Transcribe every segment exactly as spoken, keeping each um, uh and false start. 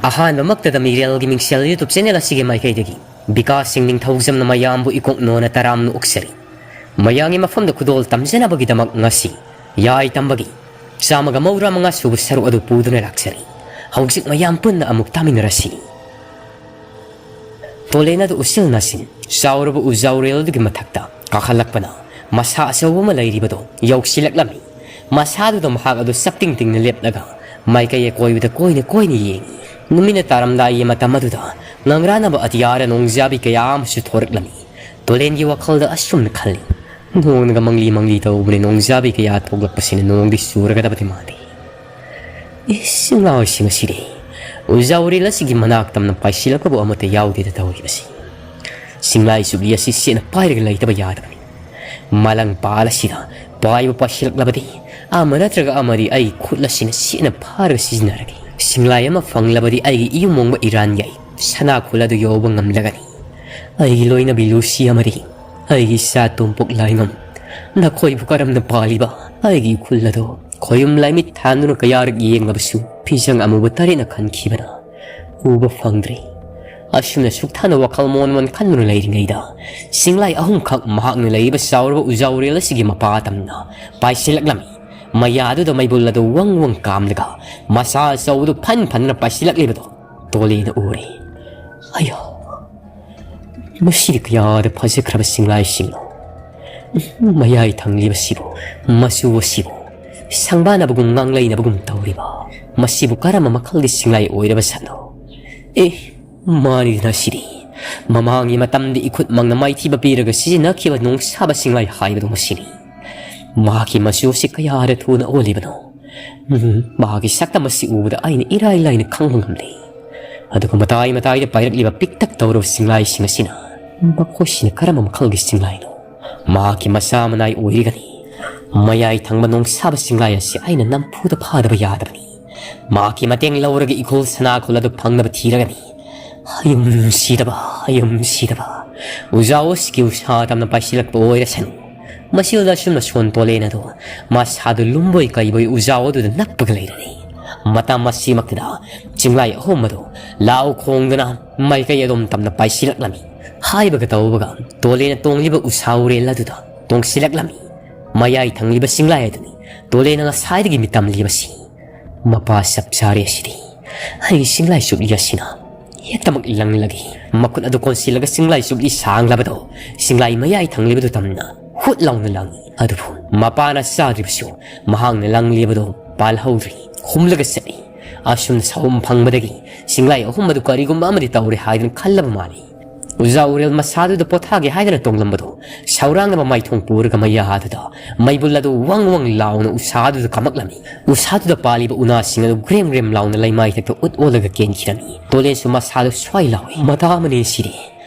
ꯑꯍꯥꯟꯕꯃꯛꯇꯗ ꯃꯤꯔꯦꯜꯒꯤ ꯃꯤꯡꯁꯦꯜ YouTube channel ꯑꯁꯤꯒꯤ ꯃꯥꯏꯀꯩꯗꯒꯤ ꯕꯤꯀꯥꯁ ꯁꯤꯡ ꯅꯤꯡꯊꯧꯖꯝꯅ ꯃꯌꯥꯝꯕꯨ ꯏꯀꯣꯛ ꯅꯣꯟꯅ ꯇꯔꯥꯝꯅ ꯑꯣꯛꯆꯔꯤ꯫ ꯃꯌꯥꯝꯒꯤ ꯃꯐꯝꯗ ꯈꯨꯗꯣꯜ ꯇꯝꯖꯅꯕꯒꯤꯗꯃꯛ ꯉꯁꯤ ꯌꯥꯏ ꯇꯝꯕꯒꯤ ꯆꯥꯝꯃꯒ ꯃꯧꯗ꯭ꯔꯥ ꯃꯉꯥ ꯁꯨꯕ ꯁꯔꯨꯛ ꯑꯗꯨ ꯄꯨꯗꯨꯅ ꯂꯥꯛꯆꯔꯤ꯫ ꯍꯧꯖꯤꯛ ꯃꯌꯥꯝ ꯄꯨꯟꯅ ꯑꯃꯨꯛ ꯇꯥꯃꯤꯟꯅꯔꯁꯤ꯫ ꯇꯣꯂꯦꯟ ꯑꯗꯨ ꯎꯆꯤꯜ ꯅꯥꯆꯤꯟ ꯆꯥꯎꯔꯕ ꯎꯖꯥꯎꯔꯦꯜ ꯑꯗꯨꯒꯤ ꯃꯊꯛꯇ ꯀꯥꯈꯠꯂꯛꯄꯅ ꯃꯁꯥ ꯑꯆꯧꯕ ꯑꯃ ꯂꯩꯔꯤꯕꯗꯨ ꯌꯧꯁꯤꯜꯂꯛꯂꯝꯃꯤ꯫ ꯃꯁꯥꯗꯨꯗ ꯃꯍꯥꯛ ꯑꯗꯨ ꯆꯞꯇꯤꯡ ꯇꯤꯡꯅ ꯂꯦꯞꯂꯒ ꯃꯥꯏꯀꯩ ꯑꯀꯣꯏꯕꯗ ꯀꯣꯏꯅ ꯀꯣꯏꯅ ꯌꯦꯡꯏ꯫ ꯅꯨꯃꯤꯠꯅ ꯇꯥꯔꯝꯗꯥꯏꯒꯤ ꯃꯇꯝ ꯑꯗꯨꯗ ꯉꯪꯔꯥꯅꯕ ꯑꯇꯤꯌꯥꯔ ꯅꯣꯡꯖꯥꯕꯤ ꯀꯌꯥ ꯑꯃꯁꯨ ꯊꯣꯔꯛꯂꯝꯃꯤ꯫ ꯇꯣꯂꯦꯟꯒꯤ ꯋꯥꯈꯜꯗ ꯑꯁꯨꯝꯅ ꯈꯜꯂꯤ, "ꯅꯣꯡꯅꯒ ꯃꯪꯂꯤ ꯃꯪꯂꯤ ꯇꯧꯕꯅꯦ, ꯅꯣꯡꯖꯥꯕꯤ ꯀꯌꯥ ꯊꯣꯛꯂꯛꯄꯁꯤꯅ ꯅꯣꯡꯗꯤ ꯆꯨꯔꯒꯗꯕꯗꯤ ꯃꯥꯟꯗꯦ꯫ ꯏꯁ, ꯆꯤꯡꯂꯥꯎꯁꯤꯡ ꯑꯁꯤꯗꯤ ꯎꯖꯥꯎꯔꯦꯜ ꯑꯁꯤꯒꯤ ꯃꯅꯥꯛ ꯇꯝꯅ ꯄꯥꯏꯁꯤꯜꯂꯛꯄꯕꯨ ꯑꯃꯠꯇ ꯌꯥꯎꯗꯦꯗ ꯇꯧꯔꯤꯕꯁꯤ꯫ ꯆꯤꯡꯂꯥꯏ ꯆꯨꯞꯂꯤ ꯑꯁꯤ ꯆꯦꯠꯅ ꯄꯥꯏꯔꯒ ꯂꯩꯇꯕ ꯌꯥꯗꯕꯅꯤ꯫ ꯃꯥꯂꯪ ꯄꯥꯜ ꯑꯁꯤꯗ ꯄꯥꯏꯕ ꯄꯥꯏꯁꯤꯜꯂꯛꯂꯕꯗꯤ ꯑꯃ ꯅꯠꯇ꯭ꯔꯒ ꯑꯃꯗꯤ ꯑꯩ ꯈꯨꯠ ꯑꯁꯤꯅ ꯆꯦꯠꯅ ꯐꯥꯔꯒ ꯁꯤꯖꯤꯟꯅꯔꯒꯦ꯫ ꯆꯤꯡꯂꯥꯏ ꯑꯃ ꯐꯪꯂꯕꯗꯤ ꯑꯩꯒꯤ ꯏꯌꯨꯝ ꯑꯣꯡꯕ ꯏꯔꯥꯟ ꯌꯥꯏ ꯁꯅꯥ ꯈꯨꯜ ꯑꯗꯨ ꯌꯧꯕ ꯉꯝꯂꯒꯅꯤ꯫ ꯑꯩꯒꯤ ꯂꯣꯏꯅꯕꯤ ꯂꯨꯁꯤ ꯑꯃꯗꯤ ꯑꯩꯒꯤ ꯏꯆꯥ ꯇꯣꯝꯄꯣꯛ ꯂꯥꯏꯉꯝ, ꯅꯈꯣꯏꯕꯨ ꯀꯔꯝꯅ ꯄꯥꯜꯂꯤꯕ ꯑꯩꯒꯤ ꯏꯈꯨꯜ ꯑꯗꯣ ꯈꯣꯌꯨꯝ ꯂꯥꯏꯃꯤꯠ ꯊꯥꯟꯗꯨꯅ ꯀꯌꯥꯔꯛ ꯌꯦꯡꯂꯕꯁꯨ ꯐꯤꯖꯪ ꯑꯃꯨꯕ ꯇꯔꯦꯠꯅ ꯈꯟꯈꯤꯕꯅ ꯎꯕ ꯐꯪꯗ꯭ꯔꯤ꯫ ꯑꯁꯨꯝꯅ ꯁꯨꯛꯊꯥꯅ ꯋꯥꯈꯜ ꯃꯣꯟ ꯃꯣꯟ ꯈꯟꯗꯨꯅ ꯂꯩꯔꯤꯉꯩꯗ ꯆꯤꯡꯂꯥꯏ ꯑꯍꯨꯝꯈꯛ ꯃꯍꯥꯛꯅ ꯂꯩꯔꯤꯕ ꯆꯥꯎꯔꯕ ꯎꯖꯥꯎꯔꯦꯜ ꯑꯁꯤꯒꯤ ꯃꯄꯥ ꯇꯝꯅ ꯄꯥꯏꯁꯤꯜꯂꯛꯂꯝꯃꯤ꯫ ꯃꯌꯥꯗꯨꯗ ꯃꯩꯕꯨꯜ ꯑꯗꯨ ꯋꯪ ꯋꯪ ꯀꯥꯝꯂꯒ ꯃꯁꯥ ꯑꯆꯧꯕꯗꯨ ꯐꯟ ꯐꯟꯗꯨꯅ ꯄꯥꯏꯁꯤꯜꯂꯛꯂꯤꯕꯗꯨ ꯇꯣꯂꯦꯅ ꯎꯔꯦ꯫ ꯑꯌꯥ! ꯃꯁꯤꯗꯤ ꯀꯌꯥꯗ ꯐꯖꯈ꯭ꯔꯕ ꯆꯤꯡꯂꯥꯏꯁꯤꯡꯅꯣ! ꯃꯌꯥꯏ ꯊꯪꯂꯤꯕꯁꯤꯕꯨ, ꯃꯆꯨ ꯑꯁꯤꯕꯨ ꯁꯪꯕꯥꯅꯕꯒꯨꯝ ꯉꯥꯡꯂꯩꯅꯕꯒꯨꯝ ꯇꯧꯔꯤꯕ, ꯃꯁꯤꯕꯨ ꯀꯔꯝꯕ ꯃꯈꯜꯒꯤ ꯆꯤꯡꯂꯥꯏ ꯑꯣꯏꯔꯕ ꯁꯥꯠꯅꯣ? ꯑꯦ, ꯃꯥꯅꯤꯗꯅ ꯁꯤꯗꯤ! ꯃꯃꯥꯡꯒꯤ ꯃꯇꯝꯗ ꯏꯈꯨꯠꯃꯛꯅ ꯃꯥꯏꯊꯤꯕ ꯄꯤꯔꯒ ꯁꯤꯖꯤꯟꯅꯈꯤꯕ ꯅꯣꯡꯁꯥꯕ ꯆꯤꯡꯂꯥꯏ ꯍꯥꯏꯕꯗꯨ ꯃꯁꯤꯅꯤ꯫ ꯃꯍꯥꯛꯀꯤ ꯃꯆꯨ ꯑꯁꯤ ꯀꯌꯥꯗ ꯊꯨꯅ ꯑꯣꯜꯂꯤꯕꯅꯣ! ꯎꯝ, ꯃꯍꯥꯛꯀꯤ ꯁꯛꯇꯝ ꯑꯁꯤ ꯎꯕꯗ ꯑꯩꯅ ꯏꯔꯥꯏ ꯂꯥꯏꯅ ꯈꯪꯕ ꯉꯝꯂꯦ꯫ ꯑꯗꯨꯒ ꯃꯇꯥꯏ ꯃꯇꯥꯏꯗ ꯄꯥꯏꯔꯛꯂꯤꯕ ꯄꯤꯛꯇꯛ ꯇꯧꯔꯕ ꯆꯤꯡꯂꯥꯏꯁꯤꯡ ꯑꯁꯤꯅ ꯃꯈꯣꯏꯁꯤꯅ ꯀꯔꯝꯕ ꯃꯈꯜꯒꯤ ꯆꯤꯡꯂꯥꯏꯅꯣ? ꯃꯍꯥꯛꯀꯤ ꯃꯆꯥ ꯃꯅꯥꯏ ꯑꯣꯏꯔꯒꯅꯤ꯫ ꯃꯌꯥꯏ ꯊꯪꯕ ꯅꯣꯡꯁꯥꯕ ꯆꯤꯡꯂꯥꯏ ꯑꯁꯤ ꯑꯩꯅ ꯅꯝꯐꯨꯗ ꯐꯥꯗꯕ ꯌꯥꯗꯕꯅꯤ꯫ ꯃꯍꯥꯛꯀꯤ ꯃꯇꯦꯡ ꯂꯧꯔꯒ ꯏꯈꯨꯜ ꯁꯅꯥ ꯈꯨꯜ ꯑꯗꯨ ꯐꯪꯅꯕ ꯊꯤꯔꯒꯅꯤ꯫ ꯍꯌꯨꯝ ꯁꯤꯗꯕ, ꯍꯌꯨꯝ ꯁꯤꯗꯕ꯫ ꯎꯖꯥꯎ ꯑꯁꯤꯒꯤ ꯎꯁꯥ ꯇꯝꯅ ꯄꯥꯏꯁꯤꯜꯂꯛꯄ ꯑꯣꯏꯔꯁꯅꯨ꯫ ꯃꯁꯤꯗ ꯑꯁꯨꯝꯅ ꯁꯣꯟ ꯇꯣꯂꯦꯟ ꯑꯗꯨ ꯃꯁꯥꯗꯨ ꯂꯨꯝꯕꯣꯏ ꯀꯩꯕꯣꯏ ꯎꯖꯥꯎ ꯑꯗꯨꯗ ꯅꯞꯄꯒ ꯂꯩꯔꯅꯤ꯫ ꯃꯇꯝ ꯑꯁꯤꯃꯛꯇꯗ ꯆꯤꯡꯂꯥꯏ ꯑꯍꯨꯝ ꯑꯗꯨ ꯂꯥꯎ ꯈꯣꯡꯗꯨꯅ ꯃꯥꯏꯀꯩ ꯑꯗꯣꯝ ꯇꯝꯅ ꯄꯥꯏꯁꯤꯜꯂꯛꯂꯝꯃꯤ꯫ ꯍꯥꯏꯕꯒ ꯇꯧꯕꯒ ꯇꯣꯂꯦꯅ ꯇꯣꯡꯂꯤꯕ ꯎꯁꯥ ꯎꯔꯦꯜ ꯑꯗꯨꯗ ꯇꯣꯡꯁꯤꯜꯂꯛꯂꯝꯃꯤ꯫ ꯃꯌꯥꯏ ꯊꯪꯂꯤꯕ ꯆꯤꯡꯂꯥꯏ ꯑꯗꯨꯅꯤ ꯇꯣꯂꯦꯅ ꯉꯁꯥꯏꯗꯒꯤ ꯃꯤꯇꯝꯂꯤꯕꯁꯤ꯫ ꯃꯄꯥ ꯆꯞ ꯆꯥꯔꯦ ꯑꯁꯤꯗꯤ꯫ ꯑꯩꯒꯤ ꯆꯤꯡꯂꯥꯏ ꯆꯨꯞꯂꯤ ꯑꯁꯤꯅ ꯍꯦꯛꯇꯃꯛ ꯂꯪꯂꯒꯦ꯫ ꯃꯈꯨꯠ ꯑꯗꯨ ꯀꯣꯟꯁꯤꯜꯂꯒ ꯆꯤꯡꯂꯥꯏ ꯆꯨꯞꯂꯤ ꯁꯥꯡꯂꯕꯗꯣ ꯆꯤꯡꯂꯥꯏ ꯃꯌꯥꯏ ꯊꯪꯂꯤꯕꯗꯨ ꯇꯝꯅ ꯍꯨꯠ ꯂꯥꯎꯅ ꯂꯪꯏ꯫ ꯑꯗꯨꯕꯨ ꯃꯄꯥꯅ ꯆꯥꯗ꯭ꯔꯤꯕꯁꯨ ꯃꯍꯥꯛꯅ ꯂꯪꯂꯤꯕꯗꯣ ꯄꯥꯜꯍꯧꯗ꯭ꯔꯤ꯫ ꯍꯨꯝꯂꯒ ꯆꯠꯂꯤ꯫ ꯑꯁꯨꯝꯅ ꯁꯥꯎꯝ ꯐꯪꯕꯗꯒꯤ ꯆꯤꯡꯂꯥꯏ ꯑꯍꯨꯝ ꯑꯗꯨ ꯀꯔꯤꯒꯨꯝꯕ ꯑꯃꯗꯤ ꯇꯧꯔꯦ ꯍꯥꯏꯗꯨꯅ ꯈꯜꯂꯕ ꯃꯥꯜꯂꯤ꯫ ꯎꯖꯥ ꯎꯔꯦꯜ ꯃꯁꯥꯗꯨꯗ ꯄꯣꯊꯥꯒꯦ ꯍꯥꯏꯗꯅ ꯇꯣꯡꯂꯝꯕꯗꯨ ꯁꯧꯔꯥꯡꯅꯕ ꯃꯥꯏꯊꯣꯡ ꯄꯨꯔꯒ ꯃꯌꯥꯗꯨꯗ ꯃꯩꯕꯨꯜ ꯑꯗꯨ ꯋꯪ ꯋꯪ ꯂꯥꯎꯅ ꯎꯁꯥꯗꯨꯗ ꯀꯝꯃꯛꯂꯝꯃꯤ꯫ ꯎꯁꯥꯗꯨꯗ ꯄꯥꯜꯂꯤꯕ ꯎꯅꯥꯁꯤꯡ ꯑꯗꯨ ꯒ꯭ꯔꯦꯝ ꯒ꯭ꯔꯦꯝ ꯂꯥꯎꯅ ꯂꯩꯃꯥꯏꯊꯛꯇ ꯎꯠ ꯑꯣꯜꯂꯒ ꯀꯦꯟꯈꯤꯔꯝꯃꯤ꯫ ꯇꯣꯂꯦꯟꯁꯨ ꯃꯁꯥꯗꯨ ꯁ꯭ꯋꯥꯏ ꯂꯥꯎꯏ꯫ ꯃꯇꯥ ꯑꯃꯅꯤ ꯁꯤꯗꯤ꯫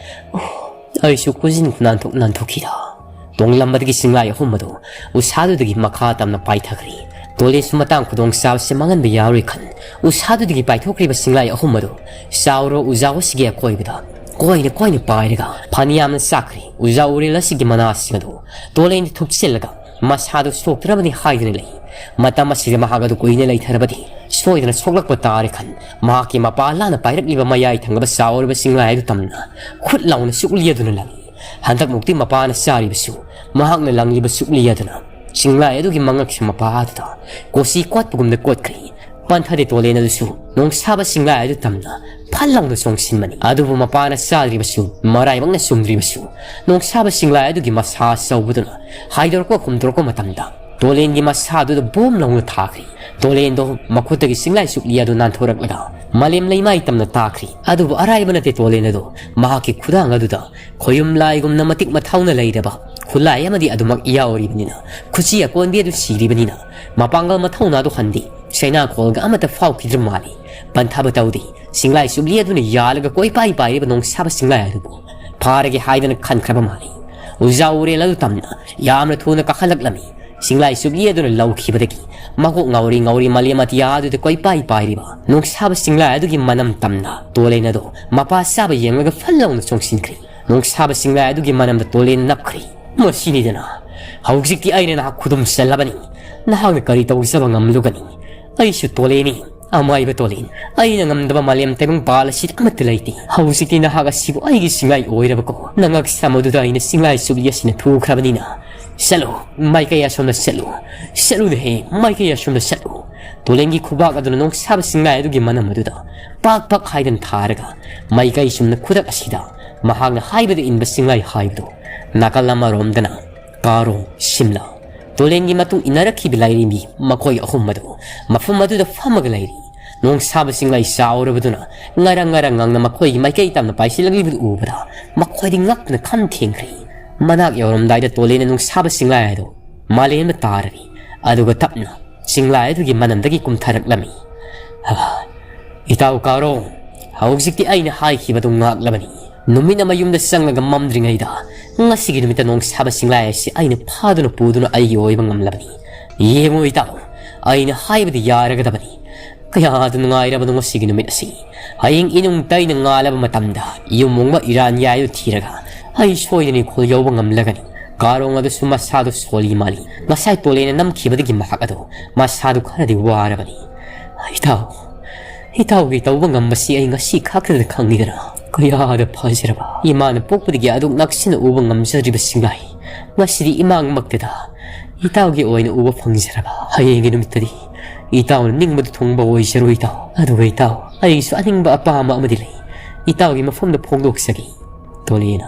ꯑꯣ, ꯑꯩꯁꯨ ꯀꯨꯖꯤꯟ ꯅꯥꯟꯊꯣꯛ ꯅꯥꯟꯊꯣꯛꯈꯤꯗ꯫ ꯇꯣꯡꯂꯝꯕꯗꯒꯤ ꯆꯤꯡꯂꯥꯏ ꯑꯍꯨꯝ ꯑꯗꯨ ꯎꯁꯥꯗꯨꯗꯒꯤ ꯃꯈꯥ ꯇꯝꯅ ꯄꯥꯏꯊꯈ꯭ꯔꯦ꯫ ꯇꯣꯂꯦꯟꯁꯨ ꯃꯇꯥꯡ ꯈꯨꯗꯣꯡ ꯆꯥꯕꯁꯦ ꯃꯥꯡꯍꯟꯕ ꯌꯥꯔꯣꯏ ꯈꯟ ꯎꯁꯥꯗꯨꯗꯒꯤ ꯄꯥꯏꯊꯣꯛꯈ꯭ꯔꯤꯕ ꯆꯤꯡꯂꯥꯏ ꯑꯍꯨꯝ ꯑꯗꯨ ꯆꯥꯎꯔ ꯎꯖꯥꯎ ꯑꯁꯤꯒꯤ ꯑꯀꯣꯏꯕꯗ ꯀꯣꯏꯅ ꯀꯣꯏꯅ ꯄꯥꯏꯔꯒ ꯐꯅꯌꯥꯝꯅ ꯆꯥꯛꯈ꯭ꯔꯦ꯫ ꯎꯖꯥ ꯎꯔꯦꯜ ꯑꯁꯤꯒꯤ ꯃꯅꯥꯁꯤꯡ ꯑꯗꯨ ꯇꯣꯂꯦꯟꯗ ꯊꯨꯞꯆꯤꯜꯂꯒ ꯃꯁꯥꯗꯨ ꯁꯣꯛꯇꯅꯕꯅꯤ ꯍꯥꯏꯗꯨꯅ ꯂꯩ꯫ ꯃꯇꯝ ꯑꯁꯤꯗ ꯃꯍꯥꯛ ꯑꯗꯨ ꯀꯨꯏꯅ ꯂꯩꯊꯔꯕꯗꯤ ꯁꯣꯏꯗꯅ ꯁꯣꯛꯂꯛꯄ ꯇꯥꯔꯦ ꯈꯟ ꯃꯍꯥꯛꯀꯤ ꯃꯄꯥ ꯂꯥꯟꯅ ꯄꯥꯏꯔꯛꯂꯤꯕ ꯃꯌꯥꯏ ꯊꯪꯂꯕ ꯆꯥꯎꯔꯕ ꯆꯤꯡꯂꯥꯏ ꯑꯗꯨ ꯇꯝꯅ ꯈꯨꯠ ꯂꯥꯎꯅ ꯆꯨꯛꯂꯤ ꯑꯗꯨꯅ ꯂꯪꯏ꯫ ꯍꯟꯗꯛꯃꯨꯛꯇꯤ ꯃꯄꯥꯅ ꯆꯥꯔꯤꯕꯁꯨ ꯃꯍꯥꯛꯅ ꯂꯪꯂꯤꯕ ꯆꯨꯛꯂꯤ ꯑꯗꯨꯅ ꯆꯤꯡꯂꯥꯏ ꯑꯗꯨꯒꯤ ꯃꯉꯛꯁꯝ ꯃꯄꯥ ꯑꯗꯨꯗ ꯀꯣꯁꯤ ꯀꯣꯠꯄꯒꯨꯝꯅ ꯀꯣꯠꯈ꯭ꯔꯦ꯫ ꯄꯟꯊꯗꯦ ꯇꯣꯂꯦꯟ ꯑꯗꯨꯁꯨ ꯅꯣꯡꯁꯥꯕ ꯆꯤꯡꯂꯥꯏ ꯑꯗꯨ ꯇꯝꯅ ꯐꯜ ꯂꯥꯎꯅ ꯆꯣꯡꯁꯤꯟꯕꯅꯤ꯫ ꯑꯗꯨꯕꯨ ꯃꯄꯥꯅ ꯆꯥꯗ꯭ꯔꯤꯕꯁꯨ ꯃꯔꯥꯏꯕꯛꯅ ꯆꯨꯝꯗ꯭ꯔꯤꯕꯁꯨ ꯅꯣꯡꯁꯥꯕ ꯆꯤꯡꯂꯥꯏ ꯑꯗꯨꯒꯤ ꯃꯁꯥ ꯑꯆꯧꯕꯗꯨꯅ ꯍꯥꯏꯗꯣꯔꯛꯄ ꯍꯨꯝꯗꯣꯔꯛꯄ ꯃꯇꯝꯗ ꯇꯣꯂꯦꯟꯒꯤ ꯃꯁꯥꯗꯨꯗ ꯕꯣꯝ ꯂꯥꯎꯅ ꯊꯥꯈ꯭ꯔꯤ꯫ ꯇꯣꯂꯦꯟꯗꯣ ꯃꯈꯨꯠꯇꯒꯤ ꯆꯤꯡꯂꯥꯏ ꯆꯨꯛꯂꯤ ꯑꯗꯨ ꯅꯥꯟꯊꯣꯔꯛꯂꯒ ꯃꯥꯂꯦꯝ ꯂꯩꯃꯥꯏ ꯇꯝꯅ ꯇꯥꯈ꯭ꯔꯤ꯫ ꯑꯗꯨꯕꯨ ꯑꯔꯥꯏꯕ ꯅꯠꯇꯦ ꯇꯣꯂꯦꯟ ꯑꯗꯨ ꯃꯍꯥꯛꯀꯤ ꯈꯨꯗꯥꯡ ꯑꯗꯨꯗ ꯈꯣꯌꯨꯝ ꯂꯥꯏꯒꯨꯝꯅ ꯃꯇꯤꯛ ꯃꯊꯧꯅ ꯂꯩꯔꯕ ꯈꯨꯠꯂꯥꯏ ꯑꯃꯗꯤ ꯑꯗꯨꯃꯛ ꯌꯥꯎꯔꯤꯕꯅꯤꯅ ꯈꯨꯠꯁꯤ ꯑꯀꯣꯟꯕꯤ ꯑꯗꯨ ꯁꯤꯔꯤꯕꯅꯤꯅ ꯃꯄꯥꯡꯒꯜ ꯃꯊꯧꯅꯥꯗꯨ ꯍꯟꯗꯦ꯫ ꯆꯩꯅꯥꯈꯣꯜꯒ ꯑꯃꯠꯇ ꯐꯥꯎꯈꯤꯗ꯭ꯔ ꯃꯥꯜꯂꯤ꯫ ꯄꯟꯊꯕ ꯇꯧꯗꯦ꯫ ꯆꯤꯡꯂꯥꯏ ꯆꯨꯞꯂꯤ ꯑꯗꯨꯅ ꯌꯥꯜꯂꯒ ꯀꯣꯏꯄꯥꯏ ꯄꯥꯏꯔꯤꯕ ꯅꯣꯡꯁꯥꯕ ꯆꯤꯡꯂꯥꯏ ꯑꯗꯨꯕꯨ ꯐꯥꯔꯒꯦ ꯍꯥꯏꯗꯅ ꯈꯟꯈ꯭ꯔꯕ ꯃꯥꯜꯂꯤ꯫ ꯎꯖꯥ ꯎꯔꯦꯜ ꯑꯗꯨ ꯇꯝꯅ ꯌꯥꯝꯅ ꯊꯨꯅ ꯀꯥꯈꯠꯂꯛꯂꯝꯃꯤ꯫ ꯆꯤꯡꯂꯥꯏ ꯆꯨꯞꯂꯤ ꯑꯗꯨꯅ ꯂꯧꯈꯤꯕꯗꯒꯤ ꯃꯀꯣꯛ ꯉꯥꯎꯔꯤ ꯉꯥꯎꯔꯤ ꯃꯥꯂꯦꯝ ꯑꯇꯤꯌꯥ ꯑꯗꯨꯗ ꯀꯣꯏꯄꯥꯏ ꯄꯥꯏꯔꯤꯕ ꯅꯣꯡꯁꯥꯕ ꯆꯤꯡꯂꯥꯏ ꯑꯗꯨꯒꯤ ꯃꯅꯝ ꯇꯝꯅ ꯇꯣꯂꯦꯟ ꯑꯗꯨ ꯃꯄꯥ ꯆꯥꯕ ꯌꯦꯡꯂꯒ ꯐꯜ ꯂꯥꯎꯅ ꯆꯣꯡꯁꯤꯟꯈ꯭ꯔꯤ꯫ ꯅꯣꯡꯁꯥꯕ ꯆꯤꯡꯂꯥꯏ ꯑꯗꯨꯒꯤ ꯃꯅꯝꯗ ꯇꯣꯂꯦꯟ ꯅꯞꯈ꯭ꯔꯤ꯫ ꯃꯁꯤꯅꯤꯗꯅ ꯍꯧꯖꯤꯛꯇꯤ ꯑꯩꯅ ꯅꯍꯥꯛ ꯈꯨꯗꯨꯝ ꯆꯜꯂꯕꯅꯤ꯫ ꯅꯍꯥꯛꯅ ꯀꯔꯤ ꯇꯧꯖꯕ ꯉꯝꯂꯨꯒꯅꯤ? ꯑꯩꯁꯨ ꯇꯣꯂꯦꯅꯤ, ꯑꯃꯥꯏꯕ ꯇꯣꯂꯦꯟ꯫ ꯑꯩꯅ ꯉꯝꯗꯕ ꯃꯥꯂꯦꯝ ꯇꯥꯏꯕꯪ ꯄꯥꯜ ꯑꯁꯤꯗ ꯑꯃꯠꯇ ꯂꯩꯇꯦ꯫ ꯍꯧꯖꯤꯛꯇꯤ ꯅꯍꯥꯛ ꯑꯁꯤꯕꯨ ꯑꯩꯒꯤ ꯆꯤꯡꯂꯥꯏ ꯑꯣꯏꯔꯕꯀꯣ꯫ ꯅꯉꯛ ꯁꯥꯃꯨꯗꯨꯗ ꯑꯩꯅ ꯆꯤꯡꯂꯥꯏ ꯆꯨꯞꯂꯤ ꯑꯁꯤꯅ ꯊꯨꯈ꯭ꯔꯕꯅꯤꯅ꯫ ꯆꯠꯂꯨ, ꯃꯥꯏꯀꯩ ꯑꯁꯣꯝꯗ ꯆꯠꯂꯨ꯫ ꯆꯠꯂꯨꯅꯦꯍꯦ, ꯃꯥꯏꯀꯩ ꯑꯁꯣꯝꯗ ꯆꯠꯂꯨ꯫ ꯇꯣꯂꯦꯟꯒꯤ ꯈꯨꯕꯥꯛ ꯑꯗꯨꯅ ꯅꯣꯡꯁꯥꯕ ꯆꯤꯡꯂꯥꯏ ꯑꯗꯨꯒꯤ ꯃꯅꯝ ꯑꯗꯨꯗ ꯄꯥꯛ ꯄꯥꯛ ꯍꯥꯏꯗꯅ ꯊꯥꯔꯒ ꯃꯥꯏꯀꯩ ꯆꯨꯝꯅ ꯈꯨꯗꯛ ꯑꯁꯤꯗ ꯃꯍꯥꯛꯅ ꯍꯥꯏꯕꯗ ꯏꯟꯕ ꯆꯤꯡꯂꯥꯏ ꯍꯥꯏꯕꯗꯨ ꯅꯥꯀꯜ ꯑꯃꯔꯣꯝꯗꯅ ꯀꯥꯔꯣꯡ, ꯁꯤꯝꯂꯥ, ꯇꯣꯂꯦꯟꯒꯤ ꯃꯇꯨꯡ ꯏꯟꯅꯔꯛꯈꯤꯕ ꯂꯥꯏꯔꯦꯝꯕꯤ ꯃꯈꯣꯏ ꯑꯍꯨꯝ ꯑꯗꯨ ꯃꯐꯝ ꯑꯗꯨꯗ ꯐꯝꯃꯒ ꯂꯩꯔꯤ꯫ ꯅꯣꯡꯁꯥꯕ ꯆꯤꯡꯂꯥꯏ ꯆꯥꯎꯔꯕꯗꯨꯅ ꯉꯔꯪ ꯉꯔꯪ ꯉꯪꯅ ꯃꯈꯣꯏꯒꯤ ꯃꯥꯏꯀꯩ ꯇꯝꯅ ꯄꯥꯏꯁꯤꯜꯂꯛꯂꯤꯕꯗꯨ ꯎꯕꯗ ꯃꯈꯣꯏꯗꯤ ꯉꯛꯇꯨꯅ ꯈꯝ ꯊꯦꯡꯈ꯭ꯔꯦ꯫ ꯃꯅꯥꯛ ꯌꯧꯔꯝꯗꯥꯏꯗ ꯇꯣꯂꯦꯟꯅ ꯅꯣꯡꯁꯥꯕ ꯆꯤꯡꯂꯥꯏ ꯑꯗꯨ ꯃꯥꯂꯦꯝꯗ ꯇꯥꯔꯔꯤ꯫ ꯑꯗꯨꯒ ꯇꯞꯅ ꯆꯤꯡꯂꯥꯏ ꯑꯗꯨꯒꯤ ꯃꯅꯝꯗꯒꯤ ꯀꯨꯝꯊꯔꯛꯂꯝꯃꯤ꯫ ꯍꯥ, ꯏꯇꯥꯎ ꯀꯥꯔꯣ, ꯍꯧꯖꯤꯛꯇꯤ ꯑꯩꯅ ꯍꯥꯏꯈꯤꯕꯗꯨ ꯉꯥꯛꯂꯕꯅꯤ꯫ ꯅꯨꯃꯤꯠ ꯑꯃ ꯌꯨꯝꯗ ꯆꯪꯂꯒ ꯃꯝꯗ꯭ꯔꯤꯉꯩꯗ ꯉꯁꯤꯒꯤ ꯅꯨꯃꯤꯠꯇ ꯅꯣꯡꯁꯥꯕ ꯆꯤꯡꯂꯥꯏ ꯑꯁꯤ ꯑꯩꯅ ꯐꯥꯗꯨꯅ ꯄꯨꯗꯨꯅ ꯑꯩꯒꯤ ꯑꯣꯏꯕ ꯉꯝꯂꯕꯅꯤ꯫ ꯌꯦꯡꯉꯨ ꯏꯇꯥꯎ, ꯑꯩꯅ ꯍꯥꯏꯕꯗꯤ ꯌꯥꯔꯒꯗꯕꯅꯤ꯫ ꯀꯌꯥꯗ ꯅꯨꯡꯉꯥꯏꯔꯕꯅꯣ ꯉꯁꯤꯒꯤ ꯅꯨꯃꯤꯠ ꯑꯁꯤ꯫ ꯍꯌꯦꯡ ꯏꯅꯨꯡ ꯇꯩꯅ ꯉꯥꯜꯂꯕ ꯃꯇꯝꯗ ꯌꯨꯝ ꯃꯣꯡꯕ ꯏꯔꯥꯟ ꯌꯥꯏꯗꯨ ꯊꯤꯔꯒ ꯑꯩ ꯁꯣꯏꯗꯅ ꯏꯈꯣꯜ ꯌꯧꯕ ꯉꯝꯂꯒꯅꯤ꯫ ꯀꯥꯔꯣꯡ ꯑꯗꯨꯁꯨ ꯃꯁꯥꯗꯨ ꯁꯣꯜꯂꯤ ꯃꯥꯜꯂꯤ꯫ ꯉꯁꯥꯏ ꯇꯣꯂꯦꯅ ꯅꯝꯈꯤꯕꯗꯒꯤ ꯃꯍꯥꯛ ꯑꯗꯨ ꯃꯁꯥꯗꯨ ꯈꯔꯗꯤ ꯋꯥꯔꯕꯅꯤ꯫ ꯏꯇꯥꯎ, ꯏꯇꯥꯎꯒꯤ ꯇꯧꯕ ꯉꯝꯕꯁꯤ ꯑꯩ ꯉꯁꯤ ꯈꯛꯇꯗ ꯈꯪꯉꯤꯗꯅ꯫ ꯀꯌꯥꯗ ꯐꯖꯔꯕ, ꯏꯃꯥꯅ ꯄꯣꯛꯄꯗꯒꯤ ꯑꯗꯨꯛ ꯅꯛꯁꯤꯟꯅ ꯎꯕ ꯉꯝꯖꯗ꯭ꯔꯤꯕ ꯆꯤꯡꯂꯥꯏ ꯉꯁꯤꯗꯤ ꯏꯃꯥꯡꯃꯛꯇꯗ ꯏꯇꯥꯎꯒꯤ ꯑꯣꯏꯅ ꯎꯕ ꯐꯪꯖꯔꯕ꯫ ꯍꯌꯦꯡꯒꯤ ꯅꯨꯃꯤꯠꯇꯗꯤ ꯏꯇꯥꯎꯅ ꯅꯤꯡꯕꯗꯨ ꯊꯨꯡꯕ ꯑꯣꯏꯖꯔꯣꯏ ꯏꯇꯥꯎ꯫ ꯑꯗꯨꯒ ꯏꯇꯥꯎ, ꯑꯩꯒꯤꯁꯨ ꯑꯅꯤꯡꯕ ꯑꯄꯥꯝꯕ ꯑꯃꯗꯤ ꯂꯩ꯫ ꯏꯇꯥꯎꯒꯤ ꯃꯐꯝꯗ ꯐꯣꯡꯗꯣꯛꯆꯒꯦ꯫ ꯇꯣꯂꯦꯅ,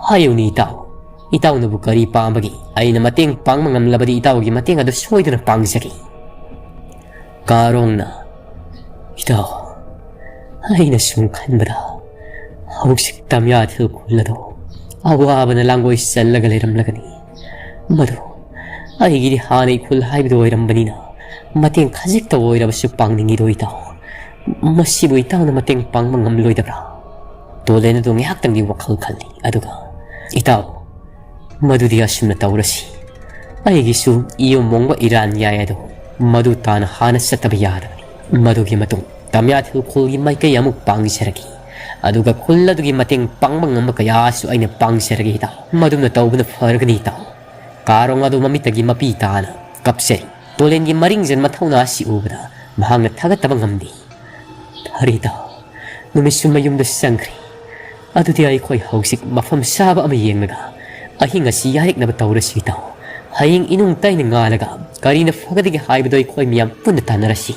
ꯍꯥꯏꯌꯨꯅꯤ ꯏꯇꯥꯎ꯫ ꯏꯇꯥꯎꯅꯕꯨ ꯀꯔꯤ ꯄꯥꯝꯕꯒꯦ? ꯑꯩꯅ ꯃꯇꯦꯡ ꯄꯥꯡꯕ ꯉꯝꯂꯕꯗꯤ ꯏꯇꯥꯎꯒꯤ ꯃꯇꯦꯡ ꯑꯗꯨ ꯁꯣꯏꯗꯅ ꯄꯥꯡꯖꯒꯦ꯫ ꯀꯥꯔꯣꯡꯅ, ꯏꯇꯥꯎ, ꯑꯩꯅ ꯁꯨꯝ ꯈꯟꯕꯗ ꯍꯧꯖꯤꯛ ꯇꯝꯌꯥꯊꯦꯜ ꯈꯨꯜ ꯑꯗꯨ ꯑꯋꯥꯕꯅ ꯂꯥꯡꯒꯣꯏ ꯆꯜꯂꯒ ꯂꯩꯔꯝꯂꯒꯅꯤ꯫ ꯃꯗꯨ ꯑꯩꯒꯤꯗꯤ ꯍꯥꯟꯅ ꯏꯈꯨꯜ ꯍꯥꯏꯕꯗꯨ ꯑꯣꯏꯔꯝꯕꯅꯤꯅ ꯃꯇꯦꯡ ꯈꯖꯤꯛꯇ ꯑꯣꯏꯔꯕꯁꯨ ꯄꯥꯡꯅꯤꯡꯉꯤꯗꯣ ꯏꯇꯥꯎ꯫ ꯃꯁꯤꯕꯨ ꯏꯇꯥꯎꯅ ꯃꯇꯦꯡ ꯄꯥꯡꯕ ꯉꯝꯂꯣꯏꯗꯕ꯭ꯔꯥ? ꯇꯣꯂꯦꯟ ꯑꯗꯨ ꯉꯥꯏꯍꯥꯛꯇꯪꯗꯤ ꯋꯥꯈꯜ ꯈꯜꯂꯤ꯫ ꯑꯗꯨꯒ, ꯏꯇꯥꯎ, ꯃꯗꯨꯗꯤ ꯑꯁꯨꯝꯅ ꯇꯧꯔꯁꯤ꯫ ꯑꯩꯒꯤꯁꯨ ꯏꯌꯨꯝ ꯃꯣꯡꯕ ꯏꯔꯥꯟ ꯌꯥꯏ ꯑꯗꯣ ꯃꯗꯨ ꯇꯥꯅ ꯍꯥꯟꯅ ꯆꯠꯇꯕ ꯌꯥꯗꯕꯅꯤ꯫ ꯃꯗꯨꯒꯤ ꯃꯇꯨꯡ ꯇꯝꯌꯥꯊꯦꯜ ꯈꯨꯜꯒꯤ ꯃꯥꯏꯀꯩ ꯑꯃꯨꯛ ꯄꯥꯡꯖꯔꯒꯦ꯫ ꯑꯗꯨꯒ ꯈꯨꯜ ꯑꯗꯨꯒꯤ ꯃꯇꯦꯡ ꯄꯥꯡꯕ ꯉꯝꯕ ꯀꯌꯥꯁꯨ ꯑꯩꯅ ꯄꯥꯡꯖꯔꯒꯦ ꯏꯇꯥꯎ꯫ ꯃꯗꯨꯝꯅ ꯇꯧꯕꯅ ꯐꯔꯒꯅꯤ ꯏꯇꯥꯎ꯫ ꯀꯥꯔꯣꯡ ꯑꯗꯨ ꯃꯃꯤꯠꯇꯒꯤ ꯃꯄꯤ ꯇꯥꯅ ꯀꯞꯆꯔꯤ꯫ ꯇꯣꯂꯦꯟꯒꯤ ꯃꯔꯤꯡꯖꯦꯜ ꯃꯊꯧꯅꯥ ꯑꯁꯤ ꯎꯕꯗ ꯃꯍꯥꯛꯅ ꯊꯥꯒꯠꯇꯕ ꯉꯝꯗꯦ꯫ "ꯐꯔꯦ ꯏꯇꯥꯎ, ꯅꯨꯃꯤꯠꯁꯨ ꯃꯌꯨꯝꯗ ꯆꯪꯈ꯭ꯔꯦ꯫ ꯑꯗꯨꯗꯤ ꯑꯩꯈꯣꯏ ꯍꯧꯖꯤꯛ ꯃꯐꯝ ꯆꯥꯕ ꯑꯃ ꯌꯦꯡꯂꯒ ꯑꯍꯤꯡ ꯑꯁꯤ ꯌꯥꯔꯦꯛꯅꯕ ꯇꯧꯔꯁꯤ ꯏꯇꯥꯎ꯫ ꯍꯌꯦꯡ ꯏꯅꯨꯡ ꯇꯩꯅ ꯉꯥꯜꯂꯒ ꯀꯔꯤꯅ ꯐꯒꯗꯒꯦ ꯍꯥꯏꯕꯗꯨ ꯑꯩꯈꯣꯏ ꯃꯌꯥꯝ ꯄꯨꯟꯅ ꯇꯥꯟꯅꯔꯁꯤ꯫"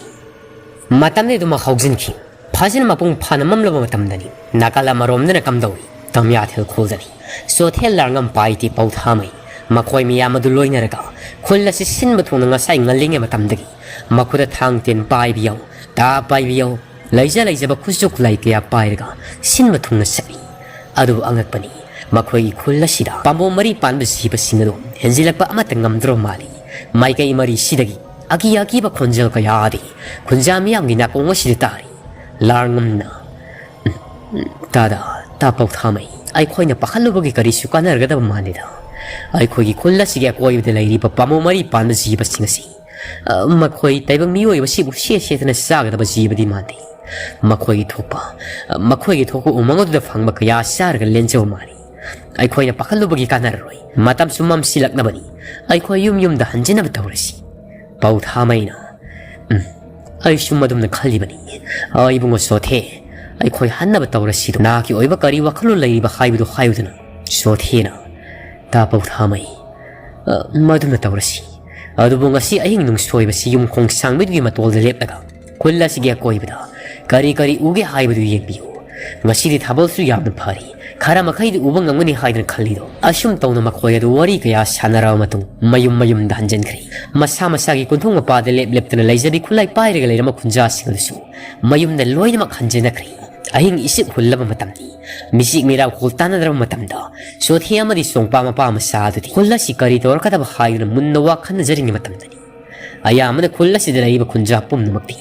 ꯃꯇꯝꯗꯤ ꯑꯗꯨꯃꯛ ꯍꯧꯖꯤꯟꯈꯤ꯫ ꯐꯖꯅ ꯃꯄꯨꯡ ꯐꯥꯅ ꯃꯝꯂꯕ ꯃꯇꯝꯗꯅꯤ ꯅꯥꯀꯜ ꯑꯃꯔꯣꯝꯗꯅ ꯀꯝꯗꯧꯏ ꯇꯝꯌꯥꯊꯦꯜ ꯈꯨꯜꯗꯅꯤ꯫ ꯆꯣꯊꯦꯜ, ꯂꯥꯡꯉꯝ, ꯄꯥꯏꯇꯤ, ꯄꯧꯊꯥꯃꯩ, ꯃꯈꯣꯏ ꯃꯌꯥꯝ ꯑꯗꯨ ꯂꯣꯏꯅꯔꯒ ꯈꯨꯜ ꯑꯁꯤ ꯁꯤꯟꯕ ꯊꯨꯡꯅ ꯉꯁꯥꯏ ꯉꯜꯂꯤꯉꯩ ꯃꯇꯝꯗꯒꯤ ꯃꯈꯨꯠꯇ ꯊꯥꯡ ꯇꯦꯟ ꯄꯥꯏꯕ ꯌꯥꯎ, ꯇꯥ ꯄꯥꯏꯕ ꯌꯥꯎ, ꯂꯩꯖ ꯂꯩꯖꯕ ꯈꯨꯠꯁꯨ ꯈꯨꯠꯂꯥꯏ ꯀꯌꯥ ꯄꯥꯏꯔꯒ ꯁꯤꯟꯕ ꯊꯨꯡꯅ ꯆꯠꯂꯤ꯫ ꯑꯗꯨꯕꯨ ꯑꯉꯛꯄꯅꯤ, ꯃꯈꯣꯏꯒꯤ ꯈꯨꯜ ꯑꯁꯤꯗ ꯄꯥꯝꯕꯣꯝ ꯃꯔꯤ ꯄꯥꯟꯕ ꯖꯤꯕꯁꯤꯡ ꯑꯗꯨ ꯍꯦꯟꯖꯤꯜꯂꯛꯄ ꯑꯃꯠꯇ ꯉꯝꯗ꯭ꯔꯕ ꯃꯥꯜꯂꯤ꯫ ꯃꯥꯏꯀꯩ ꯃꯔꯤꯁꯤꯗꯒꯤ ꯑꯀꯤ ꯑꯀꯤꯕ ꯈꯣꯟꯖꯦꯜ ꯀꯌꯥꯗꯤ ꯈꯨꯟꯖꯥ ꯃꯤꯌꯥꯝꯒꯤ ꯅꯥꯀꯣꯡ ꯑꯁꯤꯗ ꯇꯥꯔꯤ꯫ ꯂꯥꯔꯉꯝꯅ, "ꯇꯥꯗ, ꯇꯥ ꯄꯧꯊꯥꯃꯩ, ꯑꯩꯈꯣꯏꯅ ꯄꯥꯈꯠꯂꯨꯕꯒꯤ ꯀꯔꯤꯁꯨ ꯀꯥꯟꯅꯔꯒꯗꯕ ꯃꯥꯟꯗꯦꯗ꯫ ꯑꯩꯈꯣꯏꯒꯤ ꯈꯨꯜ ꯑꯁꯤꯒꯤ ꯑꯀꯣꯏꯕꯗ ꯂꯩꯔꯤꯕ ꯄꯥꯝꯕꯣꯝ ꯃꯔꯤ ꯄꯥꯟꯕ ꯖꯤꯕꯁꯤꯡ ꯑꯁꯤ, ꯑ, ꯃꯈꯣꯏ ꯇꯥꯏꯕꯪ ꯃꯤꯑꯣꯏꯕꯁꯤꯕꯨ ꯁꯦꯠ ꯁꯦꯠꯇꯅ ꯆꯥꯒꯗꯕ ꯖꯤꯕꯗꯤ ꯃꯥꯟꯗꯦ꯫ ꯃꯈꯣꯏꯒꯤ ꯊꯣꯛꯄ, ꯑ, ꯃꯈꯣꯏꯒꯤ ꯊꯣꯛꯄ ꯎꯃꯪ ꯑꯗꯨꯗ ꯐꯪꯕ ꯀꯌꯥ ꯆꯥꯔꯒ ꯂꯦꯟꯖꯕ ꯃꯥꯜꯂꯤ꯫ ꯑꯩꯈꯣꯏꯅ ꯄꯥꯈꯠꯂꯨꯕꯒꯤ ꯀꯥꯟꯅꯔꯔꯣꯏ꯫ ꯃꯇꯝꯁꯨ ꯃꯝꯁꯤꯜꯂꯛꯂꯕꯅꯤ꯫ ꯑꯩꯈꯣꯏ ꯌꯨꯝ ꯌꯨꯝꯗ ꯍꯟꯖꯤꯟꯅꯕ ꯇꯧꯔꯁꯤ꯫" ꯄꯧꯊꯥꯃꯩꯅ, "ꯎꯝ, ꯑꯩꯁꯨ ꯃꯗꯨꯝꯅ ꯈꯜꯂꯤꯕꯅꯤ꯫ ꯑ, ꯏꯕꯨꯡꯉꯣ ꯆꯣꯊꯦ, ꯑꯩꯈꯣꯏ ꯍꯟꯅꯕ ꯇꯧꯔꯁꯤ꯫ ꯅꯍꯥꯛꯀꯤ ꯑꯣꯏꯕ ꯀꯔꯤ ꯋꯥꯈꯜꯂꯣꯟ ꯂꯩꯔꯤꯕ ꯍꯥꯏꯕꯗꯨ ꯍꯥꯏꯌꯨꯗꯅ꯫" ꯆꯣꯊꯦꯅ, "ꯇꯥ ꯄꯧꯊꯥꯃꯩ, ꯑ, ꯃꯗꯨꯅ ꯇꯧꯔꯁꯤ꯫ ꯑꯗꯨꯕꯨ ꯉꯁꯤ ꯑꯍꯤꯡ ꯅꯨꯡꯁꯣꯏꯕꯁꯤ ꯌꯨꯝꯈꯣꯡ ꯁꯥꯡꯕꯤꯗꯨꯒꯤ ꯃꯇꯣꯜꯗ ꯂꯦꯞꯂꯒ ꯈꯨꯜ ꯑꯁꯤꯒꯤ ꯑꯀꯣꯏꯕꯗ ꯀꯔꯤ ꯀꯔꯤ ꯎꯒꯦ ꯍꯥꯏꯕꯗꯨ ꯌꯦꯡꯕꯤꯌꯨ꯫ ꯉꯁꯤꯗꯤ ꯊꯥꯕꯜꯁꯨ ꯌꯥꯝꯅ ꯐꯔꯤ꯫ ꯈꯔ ꯃꯈꯩꯗꯤ ꯎꯕ ꯉꯝꯒꯅꯤ ꯍꯥꯏꯗꯅ ꯈꯜꯂꯤꯗꯣ꯫" ꯑꯁꯨꯝ ꯇꯧꯅ ꯃꯈꯣꯏ ꯑꯗꯨ ꯋꯥꯔꯤ ꯀꯌꯥ ꯁꯥꯟꯅꯔꯕ ꯃꯇꯨꯡ ꯃꯌꯨꯝ ꯃꯌꯨꯝꯗ ꯍꯟꯖꯤꯟꯈ꯭ꯔꯦ꯫ ꯃꯁꯥ ꯃꯁꯥꯒꯤ ꯀꯣꯟꯊꯣꯡ ꯃꯄꯥꯗ ꯂꯦꯞ ꯂꯦꯞꯇꯅ ꯂꯩꯖꯕꯤ ꯈꯨꯠꯂꯥꯏ ꯄꯥꯏꯔꯒ ꯂꯩꯔꯝꯕ ꯈꯨꯟꯖꯥꯁꯤꯡ ꯑꯗꯨꯁꯨ ꯃꯌꯨꯝꯗ ꯂꯣꯏꯅꯃꯛ ꯍꯟꯖꯤꯟꯅꯈ꯭ꯔꯦ꯫ ꯑꯍꯤꯡ ꯏꯆꯤꯛ ꯍꯨꯜꯂꯕ ꯃꯇꯝꯅꯤ꯫ ꯃꯤꯆꯤꯛ ꯃꯤꯔꯥꯎ ꯈꯣꯜ ꯇꯥꯟꯅꯗ꯭ꯔꯕ ꯃꯇꯝꯗ ꯆꯣꯊꯦ ꯑꯃꯗꯤ ꯁꯣꯡꯄꯥ ꯃꯄꯥ ꯃꯆꯥ ꯑꯗꯨꯗꯤ ꯈꯨꯜ ꯑꯁꯤ ꯀꯔꯤ ꯇꯧꯔꯛꯀꯗꯕ ꯍꯥꯏꯗꯨꯅ ꯃꯨꯟꯅ ꯋꯥ ꯈꯟꯅꯖꯔꯤꯉꯩ ꯃꯇꯝꯗꯅꯤ꯫ ꯑꯌꯥꯝꯕꯅ ꯈꯨꯜ ꯑꯁꯤꯗ ꯂꯩꯔꯤꯕ ꯈꯨꯟꯖꯥ ꯄꯨꯝꯅꯃꯛꯇꯤ